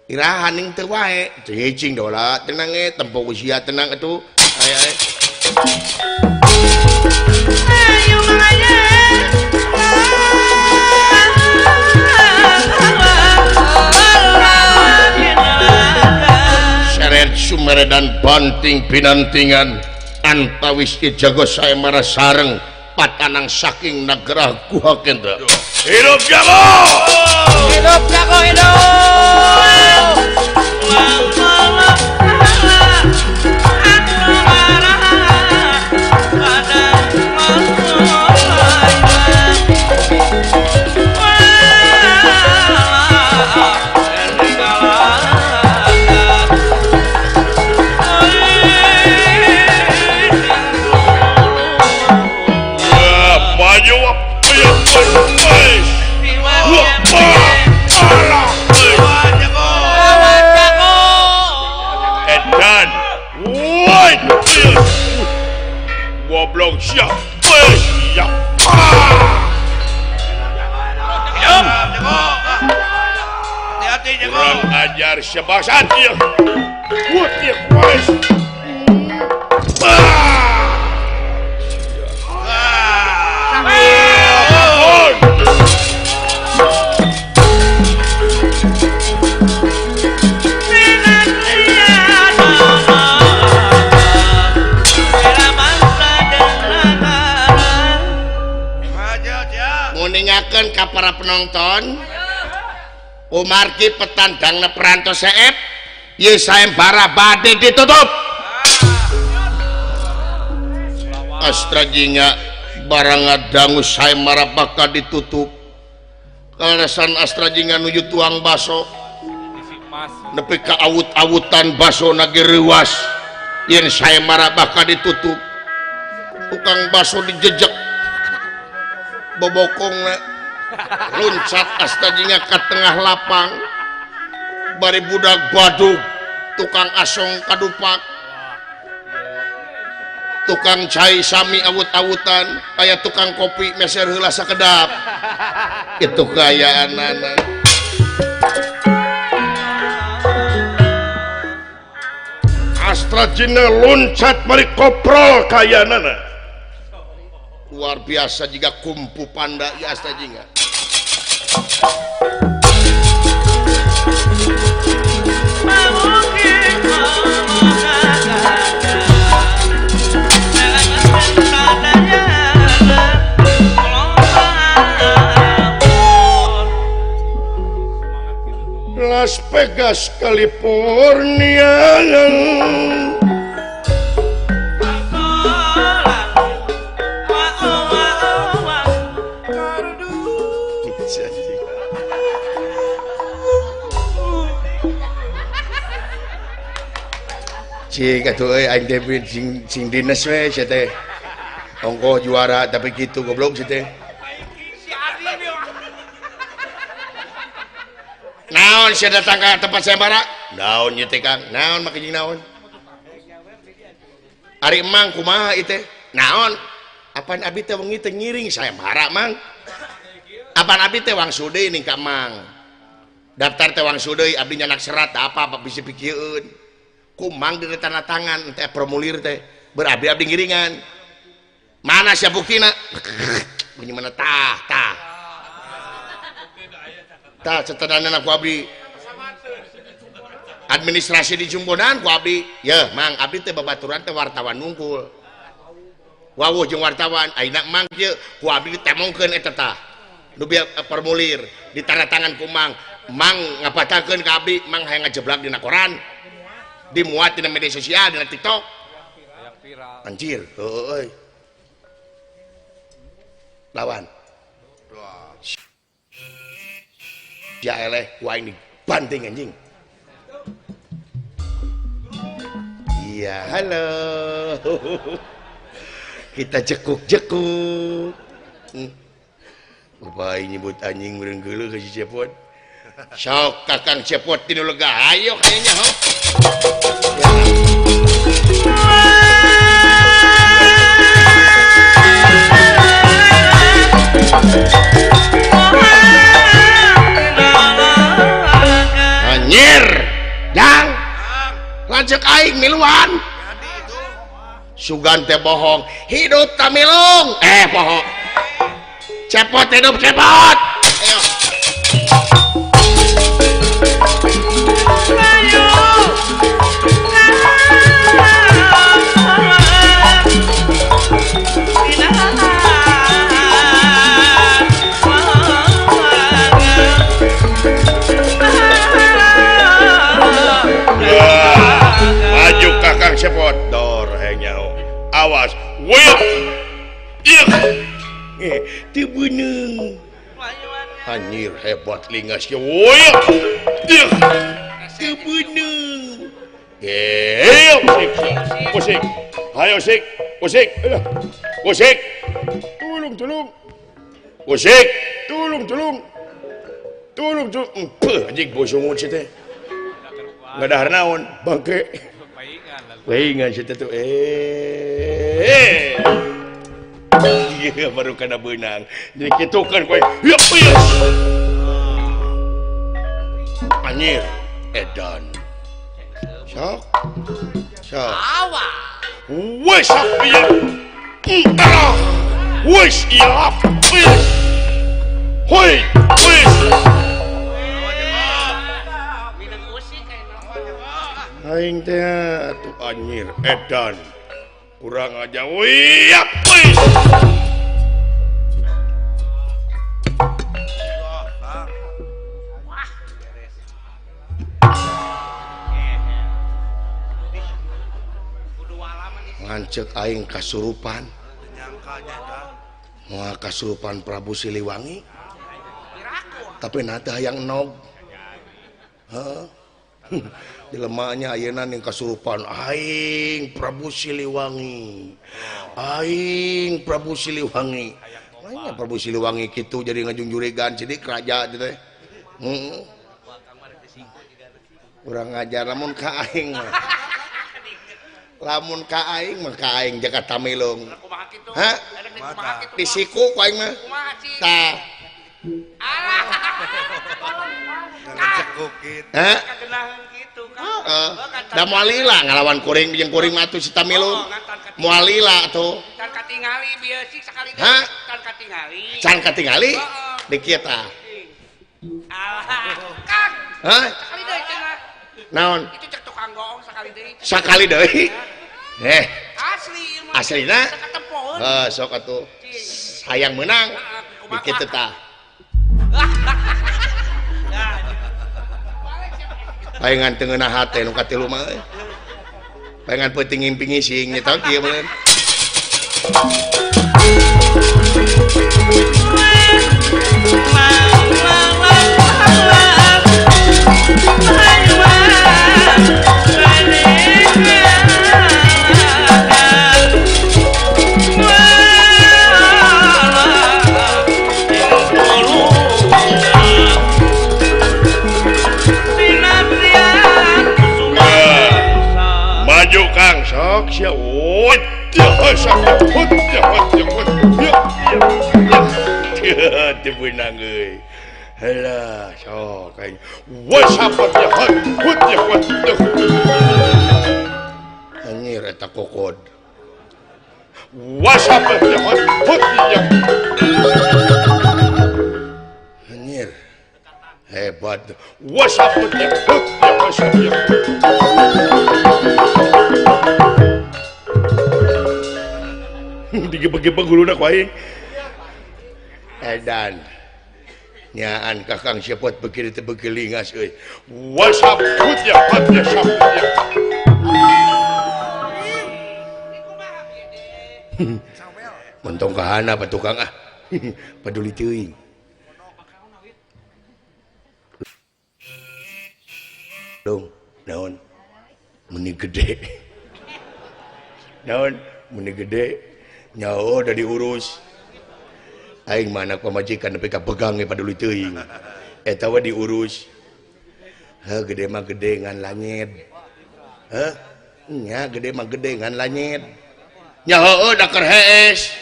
Iraha ning teu wae. Cicing dola tenang ge tempo ku sia tenang atuh. Aya aya. Ayo mangaya. Seret sumeredan banting pinantingan antawis Ki Jago Saemara sareng patanang saking nagara Guha Kendra. Hidup Jago! Hidup Jago hidup! Goblok siap. Siap. Hati-hati Jago. Kurang ajar sebasan ieu. Wah, wes. Nguningakeun ka para penonton kumargi petandangna perantos seep ieu saembara bade ditutup. Astra Jingga barang ngadangu saembara bakal ditutup. Kaleresan Astra Jingga nuju tuang baso nepi ka awut-awutan baso nage reuas yen saembara bakal ditutup. Tukang baso dijejek bobokongna loncat Asta Jingga ka tengah lapang bari budak badug tukang asong kadupak tukang cai sami awut-awutan aya tukang kopi meser heula sakedap itu kaayaanana. Astra Jingga loncat bari koprol kaayaanana luar biasa jika kumpu panda ya Asta Jingga. Las Vegas, California. Cik atuh euy aing teh sing dinas we sia teh. Ongkoh juara tapi kitu goblok sia teh. Naon sia datang ka tempat sayembara? Naon ieu teh Kang? Naon make jeung naon? Ari emang kumaha ieu teh? Naon? Apan abi teh wengi teh ngiring sayembara mang? Apan abi teh wangsul deui ning ka mang? Daftar teh wangsul deui abdi nyanak serat apa bisi pikieun. Kumang di tanda tangan teh formulir teh berabi abdi ngiringan mana sia buktina bunyi mana tah tah tah cetedanan aku abdi Administrasi di Jumbonan ku abdi. Yeuh, Mang, abdi teh babaturan teh wartawan nungkul. Wawuh jeung wartawan, ayeuna Mang kieu ku abdi ditemongkeun eta tah. Nu bieu formulir ditandatangan ku Mang. Mang ngapatakeun ka abdi, Mang hayang ngajeblak dina koran. Dimuat dina media sosial, dina TikTok. Anjir, heueuh euy. Lawan. Sia eleh ku aing dibanting anjing. Iya, halo. Kita jekuk-jekuk. Bapak nyebut anjing meureun geuleuh ka si Cepot. Sok Kakang Cepot tinu lega ayo kayaknya ho. Anjir, jang. Lanceuk aing miluan. Sugan teh bohong, hidup tamilung. Bohong. Cepot hidup cepot. Ayo. Maju Kakang Cepot, dor nyaho. Awas, wih. Teu beunang. Anjir hebat lingas ge. Wih. Teu beunang. Musik. Ayo sik, musik. Musik. Tulung, tulung. Musik, tulung, tulung. Tulung, tulung. Empeuh anjing bosungun si teh. Ngadahar naon, bangke. Paingan si teh tuh. Iya baru kana beunang. Jadi kitu kan kowe. Yeuh, yeuh. Anjir, edan. Sok. Sok. Awas. Wes ieu. Wes ieu. Hoi, wes. Aing teh atuh anjir edan. Kurang aja. Wih, wis. Lanceuk aing kasurupan. Moal kasurupan Prabu Siliwangi. Tapi na teh hayang enog. Heeh. Dilemahnya ayeuna ning kasurupan aing Prabu Siliwangi. Aing Prabu Siliwangi. Lainnya Prabu Siliwangi kitu jadi ngajungjurigan sidik raja gitu teh. Heeh. Urang ngajar lamun ka aing mah. Lamun ka aing mah ka aing jaga tamilung. Hah? Disiku ku aing mah. Tah. Hah? Heeh. Da moal lila ngalawan kuring jeung kuring mah atuh si Tamilung. Moal lila atuh. Can katingali bieu sih sakali deui. Can katingali. Can katingali? Di kieu tah. Alah, Kang. Hah? Sakali deui cenah. Naon? Itu cek tukang goong sakali deui. Sakali deui? Asli ieu mah. Aslina? Katempoeun. Heuh, sok atuh. Hayang meunang. Di kitu tah. Paingan teu ngeunah hate nu katilu mah euy. Paingan peuting ngimping ngising nya tau kieu meureun. Maju Kang sok sia. Teu beunang euy. Halah sok aing. Anjir eta kokod. Anjir. Hebat. Digebeg-gebeg guluna ku aing. Edan. Nyaan Kakang Cepot beuki teh beuki lingas euy. Wasap hutya patya saputya. Mentong kahana pa tukang ah. Paduli teuing. Dong, naon? Meni gede. Naon? Meni gede. Nyaho da diurus. Aing mah anak pamajikan nepi ka begang ge paduli teuing. Eta we diurus. Heuh gede mah gede ngan langit. Heuh? Nya gede mah gede ngan langit. Nya heueuh da keur hees.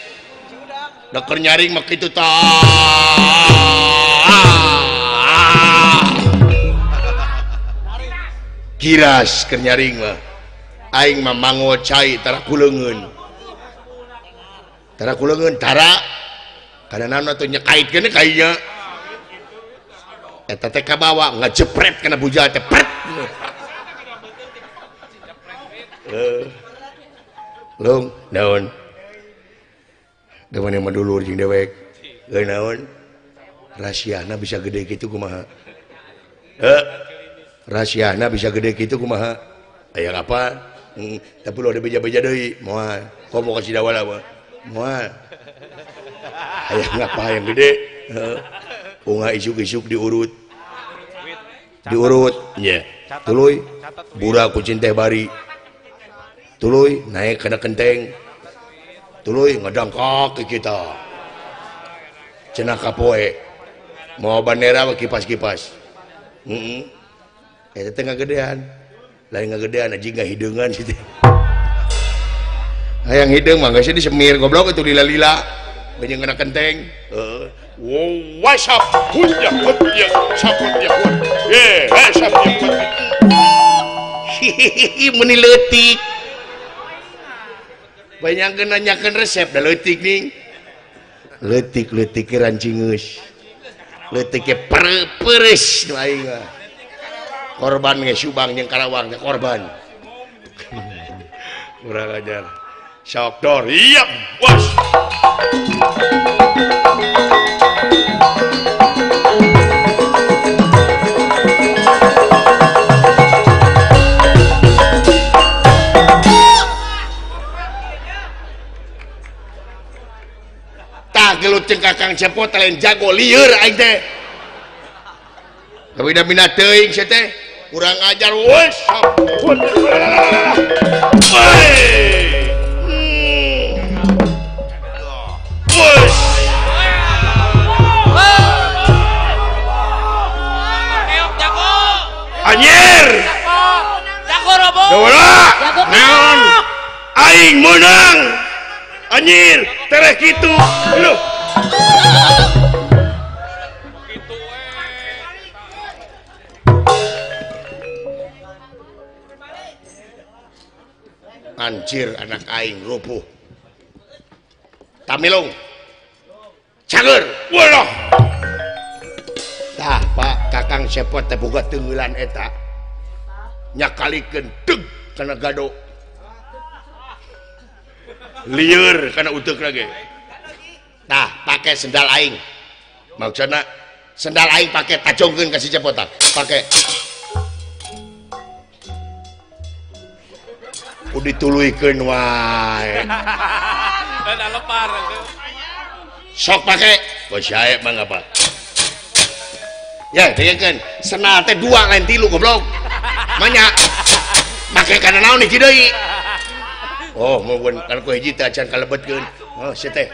Da keur nyaring mah kitu tah. Kiras keur nyaring mah. Aing mah mangol cai tara kuleungeun. Tara kuleungeun tara karena naon atuh nyekaitkeun kainya. Eta teh kabawa ngajepret kana bujal teh pret. Lung naon? Da mane mah dulur jeung dewek. Euy naon? Rahasiana bisa gede kitu kumaha? Heuh. Rahasiana bisa gede kitu kumaha? Aya apa? Tapi lu ada beja-beja deui, moal. Komo ka Cidawala mah. Moal. Hayang ngapa hayang gede? Heeh. Unga isuk-isuk diurut. Diurut, nya. Tuluy burak kucing teh bari. Tuluy naik kana kenteng. Tuluy ngadangkak ke kita. Cenah kapoe. Mawa bandera kipas-kipas. Heeh. Eta teh ngagedean. Lain ngagedean anjing ngahideungan situ. Hayang hideung mah geus disemir goblok itu lila-lila. Banyak kena kenteng. Heeh. Wasap hutya hutya saputya hut. Ye, saputya hut. Hihihi meuni leutik. Banyak nanyakeun resep da leutik ning. Leutik-leutik rancingeus. Leutik ge pereus nu aing mah. Korban ge Subang jeung Karawang teh korban. Kurang ajar. Sok dor, iya, was. Tah gelut jeung Kakang Cepot lain jago lieur aing teh. Kabina-bina teuing sia teh. Kurang ajar wes. Anjir. Jago robo. Naon? Aing menang. Anjir, tereh kitu. Loh. Anjir anak aing rubuh. Tamilung. Cager. Walah. Tah Pak Kakang Cepot teh boga teungeulan eta. Nyakalikeun deg kana gado. Lieur kana uteuk lagi. Tah pake sendal aing. Maksudna sendal aing pake tajongkeun ka si Cepot tah. Pake. Dituluykeun wae. Da lepar. Sok pake. Geus sae mah ngapa. Ya, dengekeun. Sendal teh dua lain tilu goblok. Manya. Make kana naon hiji deui? Oh, mun kan ku hiji teh acan kalebetkeun. Oh, sia teh.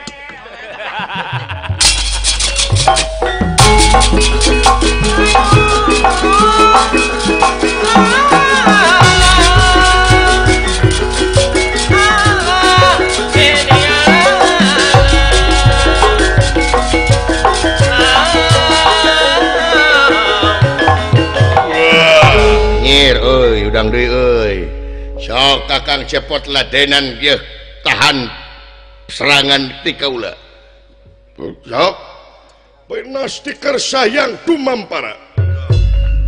Nyir euy, udang deui euy. Sok Kakang Cepot ladenan ieu tahan serangan ti kaula. Sok Penastikar sayang tumampara.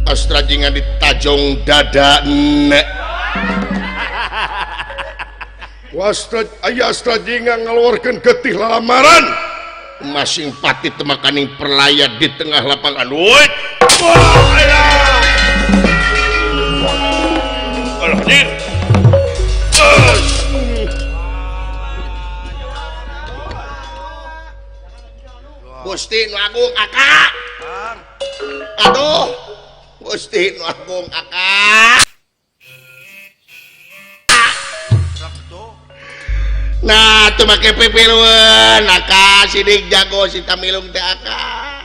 Astra jingan ditajong dada nek. Wastra aya Astra Jingga ngaluarkeun getih lalamaran masing pati temakaning perlaya di tengah lapangan. Woi. Gusti nu agung aka. Aduh, Gusti nu agung aka. Nah, tuh make pipilueun aka sidik jago si Tamilung teh aka.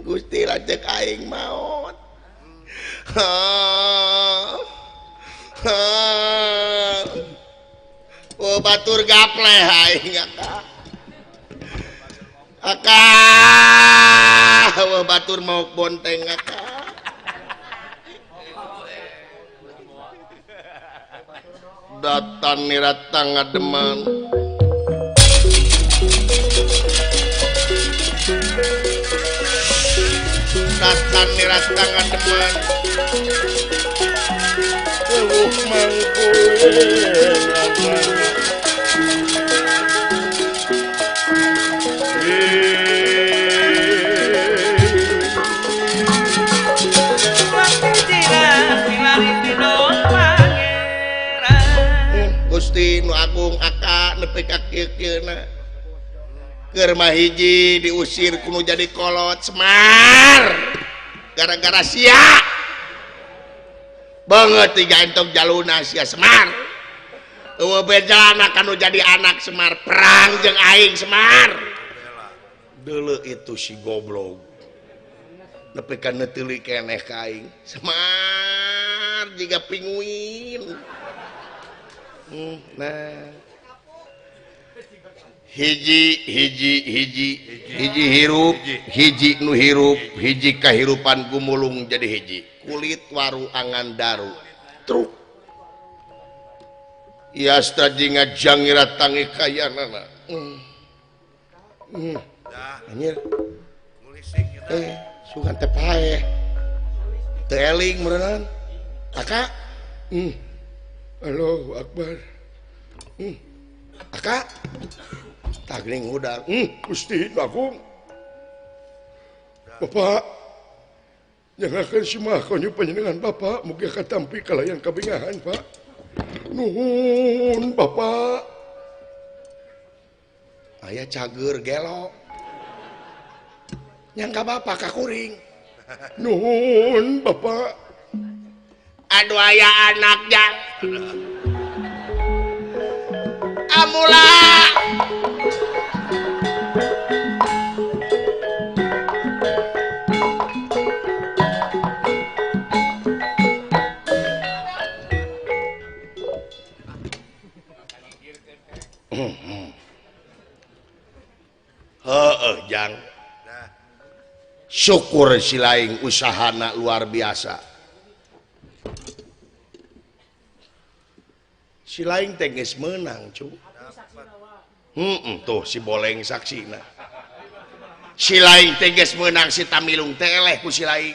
Gusti lanceuk aing maot. Oh, batur gapleh aing aka. Aka, wah batur mau bonteng aka. Datan niratang ngademan. Datan niratang ngademan. Eueuh mangkueun agan. Gusti nu agung aka nepi ka kieu-kieuna. Keur mah hiji diusir kudu jadi kolot Semar. Gara-gara sia. Banget tiga entok jaluna sia Semar. Eueuh bejalana kanu jadi anak Semar perang jeung aing Semar. Deuleu itu si goblok. Nepi ka neuteuli keneh ka aing. Semar jiga pinguin. Nah hiji hiji hiji hiji hirup hiji nu hirup hiji kahirupan gumulung jadi hiji kulit waru angan daru truk Yastra Jingga jangira tangi kayanana. Anjir sugan teh paeh teu eling meureunnan aka. Allahu Akbar. Aka tagling hudang. Gusti agung. Bapak nyangakeun simah konyu panjenengan Bapak mugi katampi kalayan kabingahan Pak. Nuhun Bapak. Aya cager gelo. Nyangka Bapak ka kuring. Nuhun Bapak. Aduh aya anak jang. Amula. Heeh jang. Syukur si laing usahana luar biasa. Si laing teh geus meunang cu. Tuh si boleng saksina. Si laing teh geus meunang si Tamilung teh eleh ku si laing.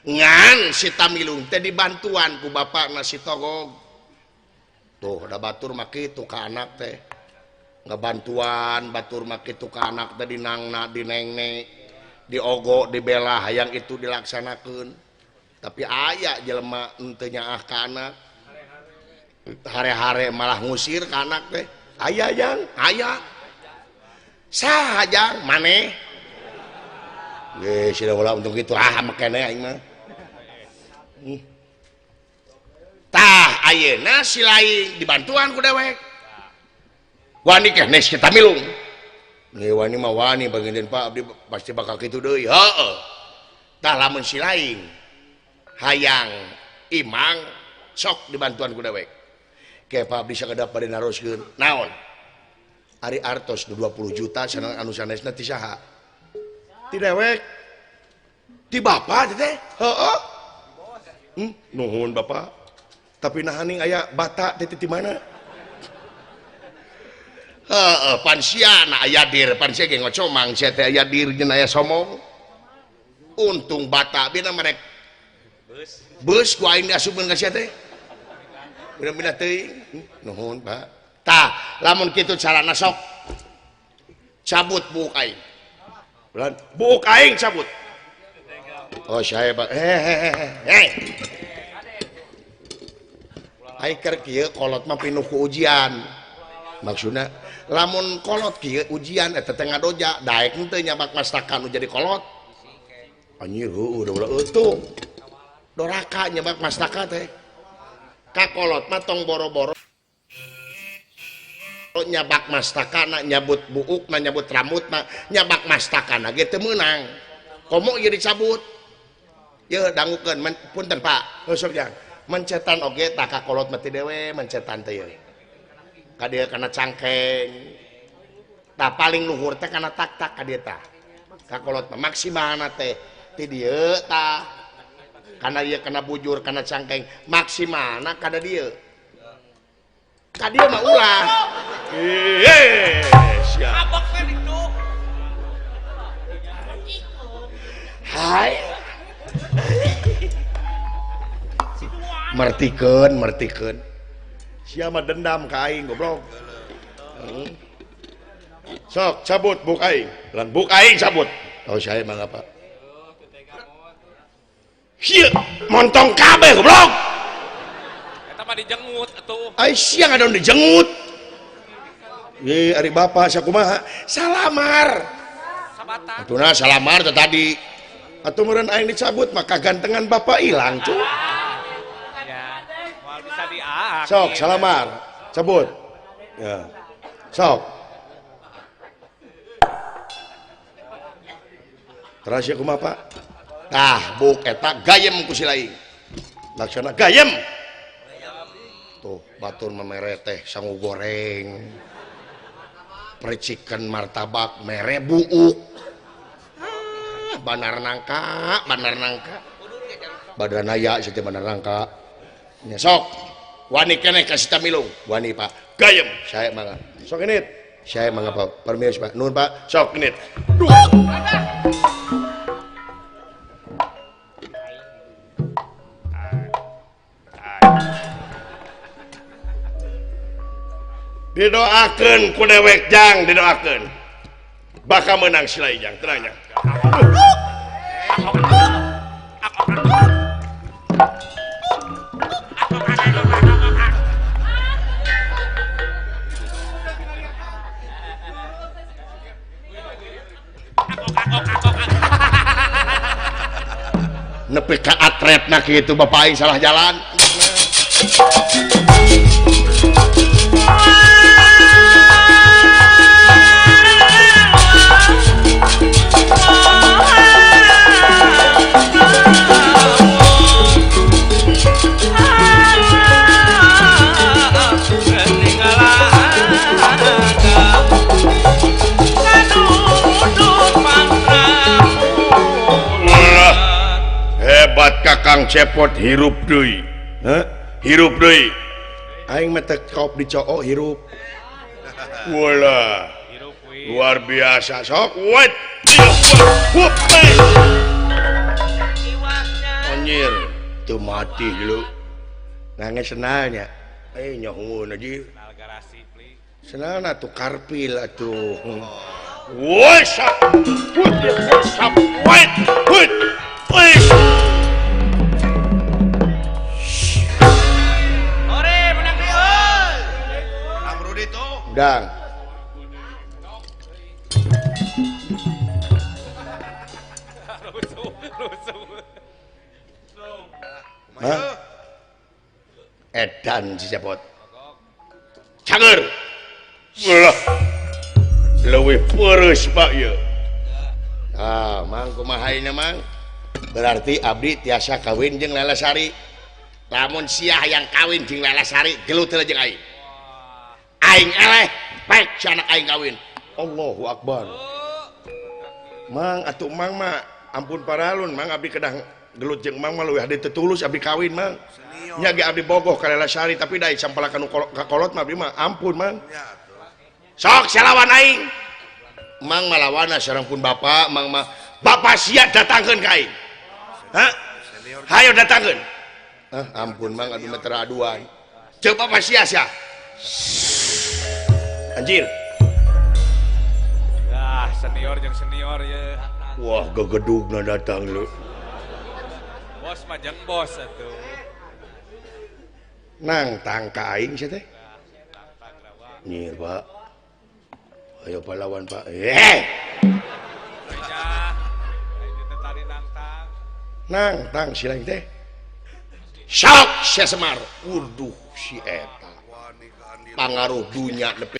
Ngan si Tamilung teh dibantuan ku bapakna si Togog. Tuh da batur mah kitu ka anak teh. Ngabantuan batur mah kitu ka anak teh dinangna dinengne diogo dibela hayang itu dilaksanakeun. Tapi aya jelema henteu nyaah ka anak. Hare-hare malah ngusir ka anak teh. Aya jang, aya. Saha jang maneh? Geus sia ulah untung kitu ah makene aing mah. Tah ayeuna si lain dibantuan ku dewek. Wani keneh si Tamilung. Nge wani mah wani baginten Pak abdi pasti bakal kitu deui. Heeh. Tah lamun si lain hayang imang sok dibantuan ku dewek. Ke Pak bisa kedap bade naroskeun. Naon? Ari artos 20 juta sanang anu sanesna ti saha? Ti dewek. Ti bapa teh? Heeh. Nuhun Bapak. Tapi nahaning aya bata teh ti mana? Heeh, pan siana aya dir, pan sia ge ngocomang sia teh aya dir jeung aya somong. Untung bata bina merek. Beus ku aing diasupkeun ka sia teh. Bener-bener teuing. Nuhun Pak. Tah, lamun kitu carana sok cabut buuk aing. Bulan buuk aing cabut. Oh, saya Pak. Hei. Aing keur kieu kolot mah pinuh ku ujian. Maksudna lamun kolot kieu ujian eta teh ngadoja, daek henteu nyabak mastaka nu jadi kolot. Anjir heueuh da ulah eutuh. Doraka nyabak mastaka teh. Ka kolot mah tong boro-boro nyabak mastakana, nyabut buukna, nyabut rambutna, nyabak mastakana ge teu meunang. Komo ieu dicabut. Yeuh dangukeun punten Pak. Heuh sok jang. Mencetan oge tah ka kolot mah ti dewe mencetan teh ieu. Ka dieu kana cangkeng. Tah paling luhur teh kana tak-tak ka dieu tah. Ka kolot mah maksimalna teh ti dieu tah. Kana ieu kana bujur kana cangkeng maksimalna kana dieu. Ka dieu mah ulah. Siap. Abok kan itu. Hai. Mertikeun, mertikeun. Sia mah dendam ka aing goblok. Sok cabut buk aing. Lan buk aing cabut. Oh saya mah apa? Hieu, montong kabeh goblok. Eta mah dijengut atuh. Ai sia ngadon dijengut. Ye ari bapa sakumaha? Salamar. Sabatan. Atuna salamar teh tadi. Atuh meureun aing dicabut maka gantengan bapak ilang cu. Ya, moal bisa diak. Sok salamar, cabut. Ya. Sok. Teras ya kumaha Pak? Tah buk eta gayem ku si laing. Laksana gayem. Tuh batur memere teh sangu goreng. Percikan martabak mere buuk. Bandar nangka, bandar nangka. Badanaya situ bandar nangka. Nya sok. Wani keneh ka si Tamilung. Wani Pak. Gayem saya mangga. Sok init. Saya mangga Pak. Permios Pak. Nuhun Pak. Sok init. Duh. Didoakeun ku dewek jang, didoakeun. Bakal menang si Lai jang, tenang jang. Nepi ka atretna kitu bapak aing salah jalan. Hebat Kakang Cepot hirup deui. Heh, hirup deui. Aing mah teh kop dicook hirup. Walah. Luar biasa sok. Wet. Anjir, teu mati lu. Nangis senalnya. Eh nyahoeun anjir. Senalna tuh karpil atuh. Wah, sap. Wet. Wet. Ore menang deui euy. Amrudi tuh. Dang. Rusuh, rusuh. Hah? Edan si Cepot. Cager. Ulah. Leuwih peureuh Pak ieu. Ah, mang kumaha ieu mang? Berarti abdi tiasa kawin jeung Lelasari. Lamun siah yang kawin jeung Lelasari gelut heula jeung aing. Aing eleh pek si anak aing kawin. Allahu akbar. Mang atuh mang mah ampun paralun mang abdi kedah gelut jeung mang mah leuwih hade teu tulus abdi kawin mang. Nya ge abdi bogoh ka Lelasari tapi da sampalakan nu ka kolot mah abdi mah ampun mang. Sok salawan aing. Mang malawana sareng pun bapak mang mah bapak sia datangkeun ka aing. Hah? Hayo datangkeun. Ah, ampun mang abdi mah teu aduan. Ceuk bapak sia sia. Anjir. Ah, senior jeung senior ye. Wah, gegedugna datang lu. Bos mah jeung bos atuh. Nang tangka aing sia teh. Nyir, Pak. Ayo pahlawan, Pak. Eh. Nang tang si lain teh. Sok sia Semar. Urduh si eta. Pangaruh dunya nepi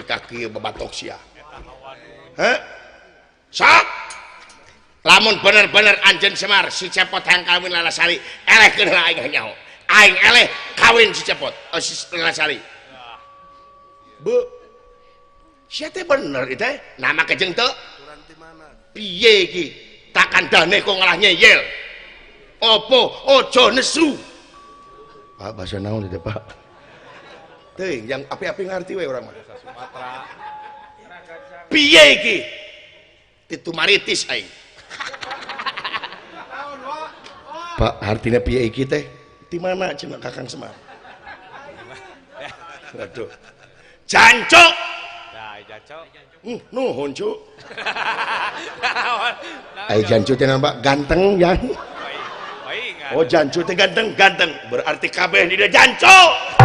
ka kieu babatok sia. Heh? Sok. Lamun bener-bener anjeun Semar si Cepot hayang kawin Lalasari, elehkeun heula aing nyaho. Aing eleh kawin si Cepot, oh, si Lalasari. Bu. Sia teh bener ieu teh, nama kejeng teu. Piye iki? Takkan dane kok ngalah nyeyel. Opo ojo nesu. Pak bahasa naon ieu teh, Pak? Teuing yang api-api ngarti we urang mah. Sumatera. Piye iki? Titu maritis aing. Pak, artinya piye iki teh? Di mana cenah Kakang Semar? Waduh. Jancuk. Nah, jancuk. Nuhun, Cuk. Ai jancuk teh nampak ganteng ya. Oh, jancuk teh ganteng, ganteng. Berarti kabeh di dieu jancuk.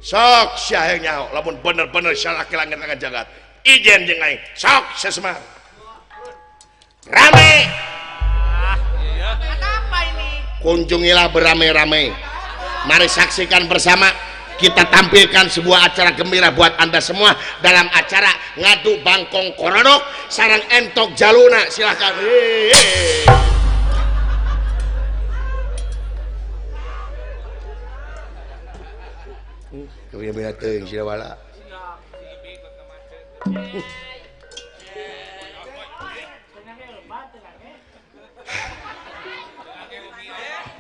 Sok sia hayang nyaho lamun bener-bener sia laki langit akan jagat. Ijen jeung aing. Sok sia Semar. Rame. Ada apa ini? Kunjungilah beramai-ramai. Mari saksikan bersama kita tampilkan sebuah acara gembira buat Anda semua dalam acara ngadu bangkong korodok sarang entok jaluna. Silahkan. Hehehe. Kebina-bina teuing sia wala.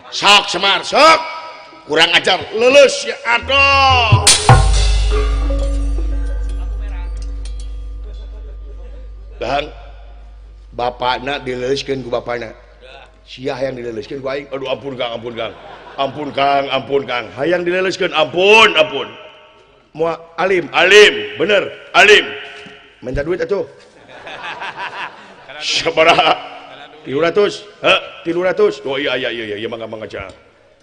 Sok Semar, sok. Kurang ajar, lulus ya aduh. Bang, bapakna dileuleuskeun ku bapakna. Sia hayang dileuleuskeun ku aing. Aduh ampun Kang, ampun Kang. Ampun Kang, ampun Kang. Hayang dileuleuskeun, ampun, ampun. Moal alim, alim, bener, alim. Minta duit atuh. Sabaraha? 300. Heh, 300. Oh iya iya iya iya mangga mangga cah.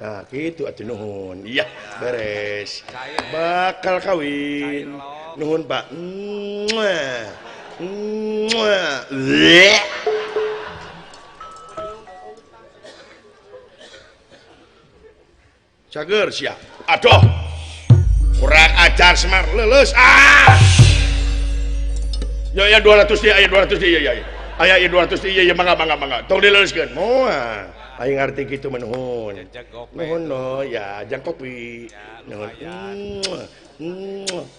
Nah, gitu atuh nuhun. Iya, beres. Bakal kawin. Nuhun, Pak. Muah. Muah. Cager sia. Aduh. Kurang ajar Semar, lulus. Ah. Ya ya 200 dia, aya 200 dia, ya ya. Aya 200 dia, ya mangga mangga mangga. Tong dileuskeun. Moal. Aing ngarti kitu mah nuhun. Nuhun no, ya jang kopi. Nuhun.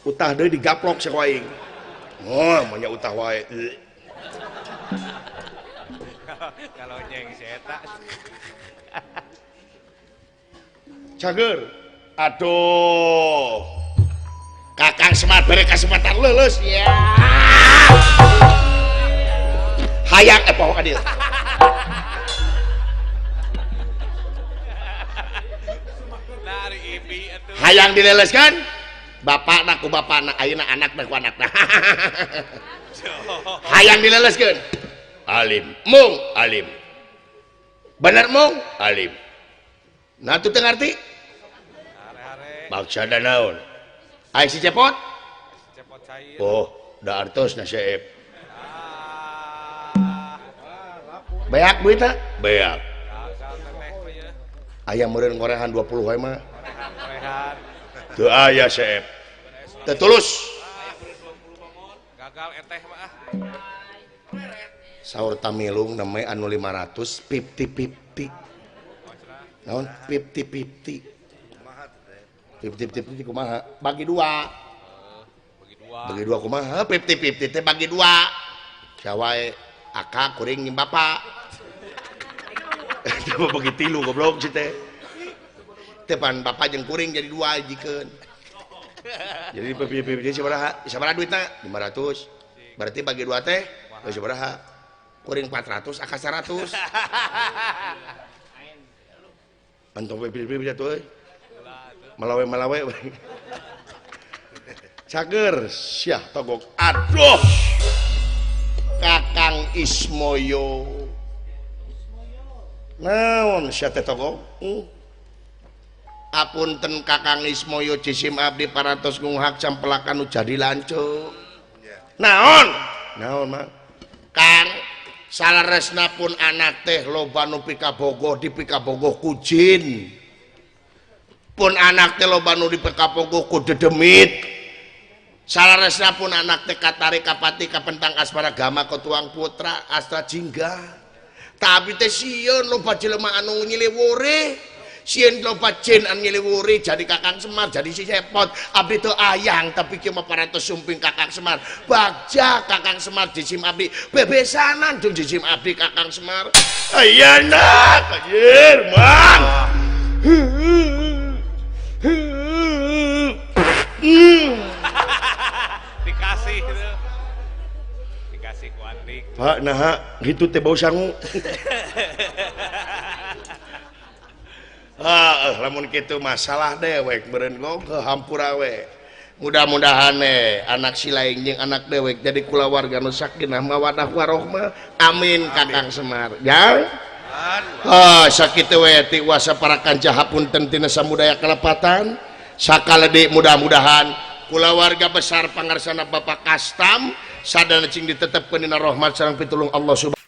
Utah deui digaplok saku aing. Oh, mah nya utah wae. Kalau nyeng si eta. Cager. Aduh. Kakang Semar bere kesempatan lulus ya. Hayang poho ka dieu. Hayang dileleskan bapakna ku bapakna ayeuna anakna ku anakna. Hayang dileleskeun. Alim, mung alim. Bener mung alim. Nah tuh teu ngarti. Maksudna naon? Ai si Cepot? Cepot cair. Oh, da artos na seep. Beak duitna? Beak. Aya meureun ngorehan 20 wae mah. Teu aya seep. Teu tulus. Gagal eteh mah ah. Saur tamilung namanya anu 500 50-50. Naon? 50-50. 50-50 kumaha? Bagi dua. Bagi dua kumaha? 50-50 teh bagi dua. Sawae aka kuring jeung bapak. Coba bagi tilu goblok si teh. Teh pan bapak jeung kuring jadi dua jikeun. Jadi 50-50 sabaraha? Sabaraha duitna? 500. Berarti bagi dua teh geus sabaraha? Kuring 400 aka 100. Antong we pilih-pilih atuh euy. Malawe-malawe we. Cager sia Togog. Aduh. Kakang Ismoyo. Naon sia teh Togog? Apunten Kakang Ismoyo jisim abdi parantos ngunghak campelakan nu jadi lanceuk. Naon? Naon mah? Kang saleresna pun anak teh loba nu pikabogoh dipikabogoh ku jin. Pun anak teh loba nu dipikabogoh ku dedemit. Saleresna pun anak teh katarik kapati kapentang asmara gama ketuang putra astra jingga. Tapi teh sieun loba jelema anu nyiliwure. Sieun loba jin anu nyiliwure jadi Kakang Semar jadi si Cepot. Abdi teu ayang tapi kieu mah parantos sumping Kakang Semar. Bagja Kakang Semar jisim abdi bebesanan jeung jisim abdi Kakang Semar. Ayeuna anjir mang. Dikasih itu. Dikasih ku Andik. Pak naha gitu teh bau sangu. Ah, lamun kitu masalah dewek meureun gong hampura we. Mudah-mudahan anak si lain jeung anak dewek jadi kulawarga nu sakinah mawadah warohmah. Amin Kakang Semar. Ya. Ah, sakitu we ti wasa para kanca hapunten tina samudaya kalepatan. Sakalede mudah-mudahan kulawarga besar pangarsana Bapak Kastam sadana cing ditetepkeun dina rahmat sareng pitulung Allah Subhanahu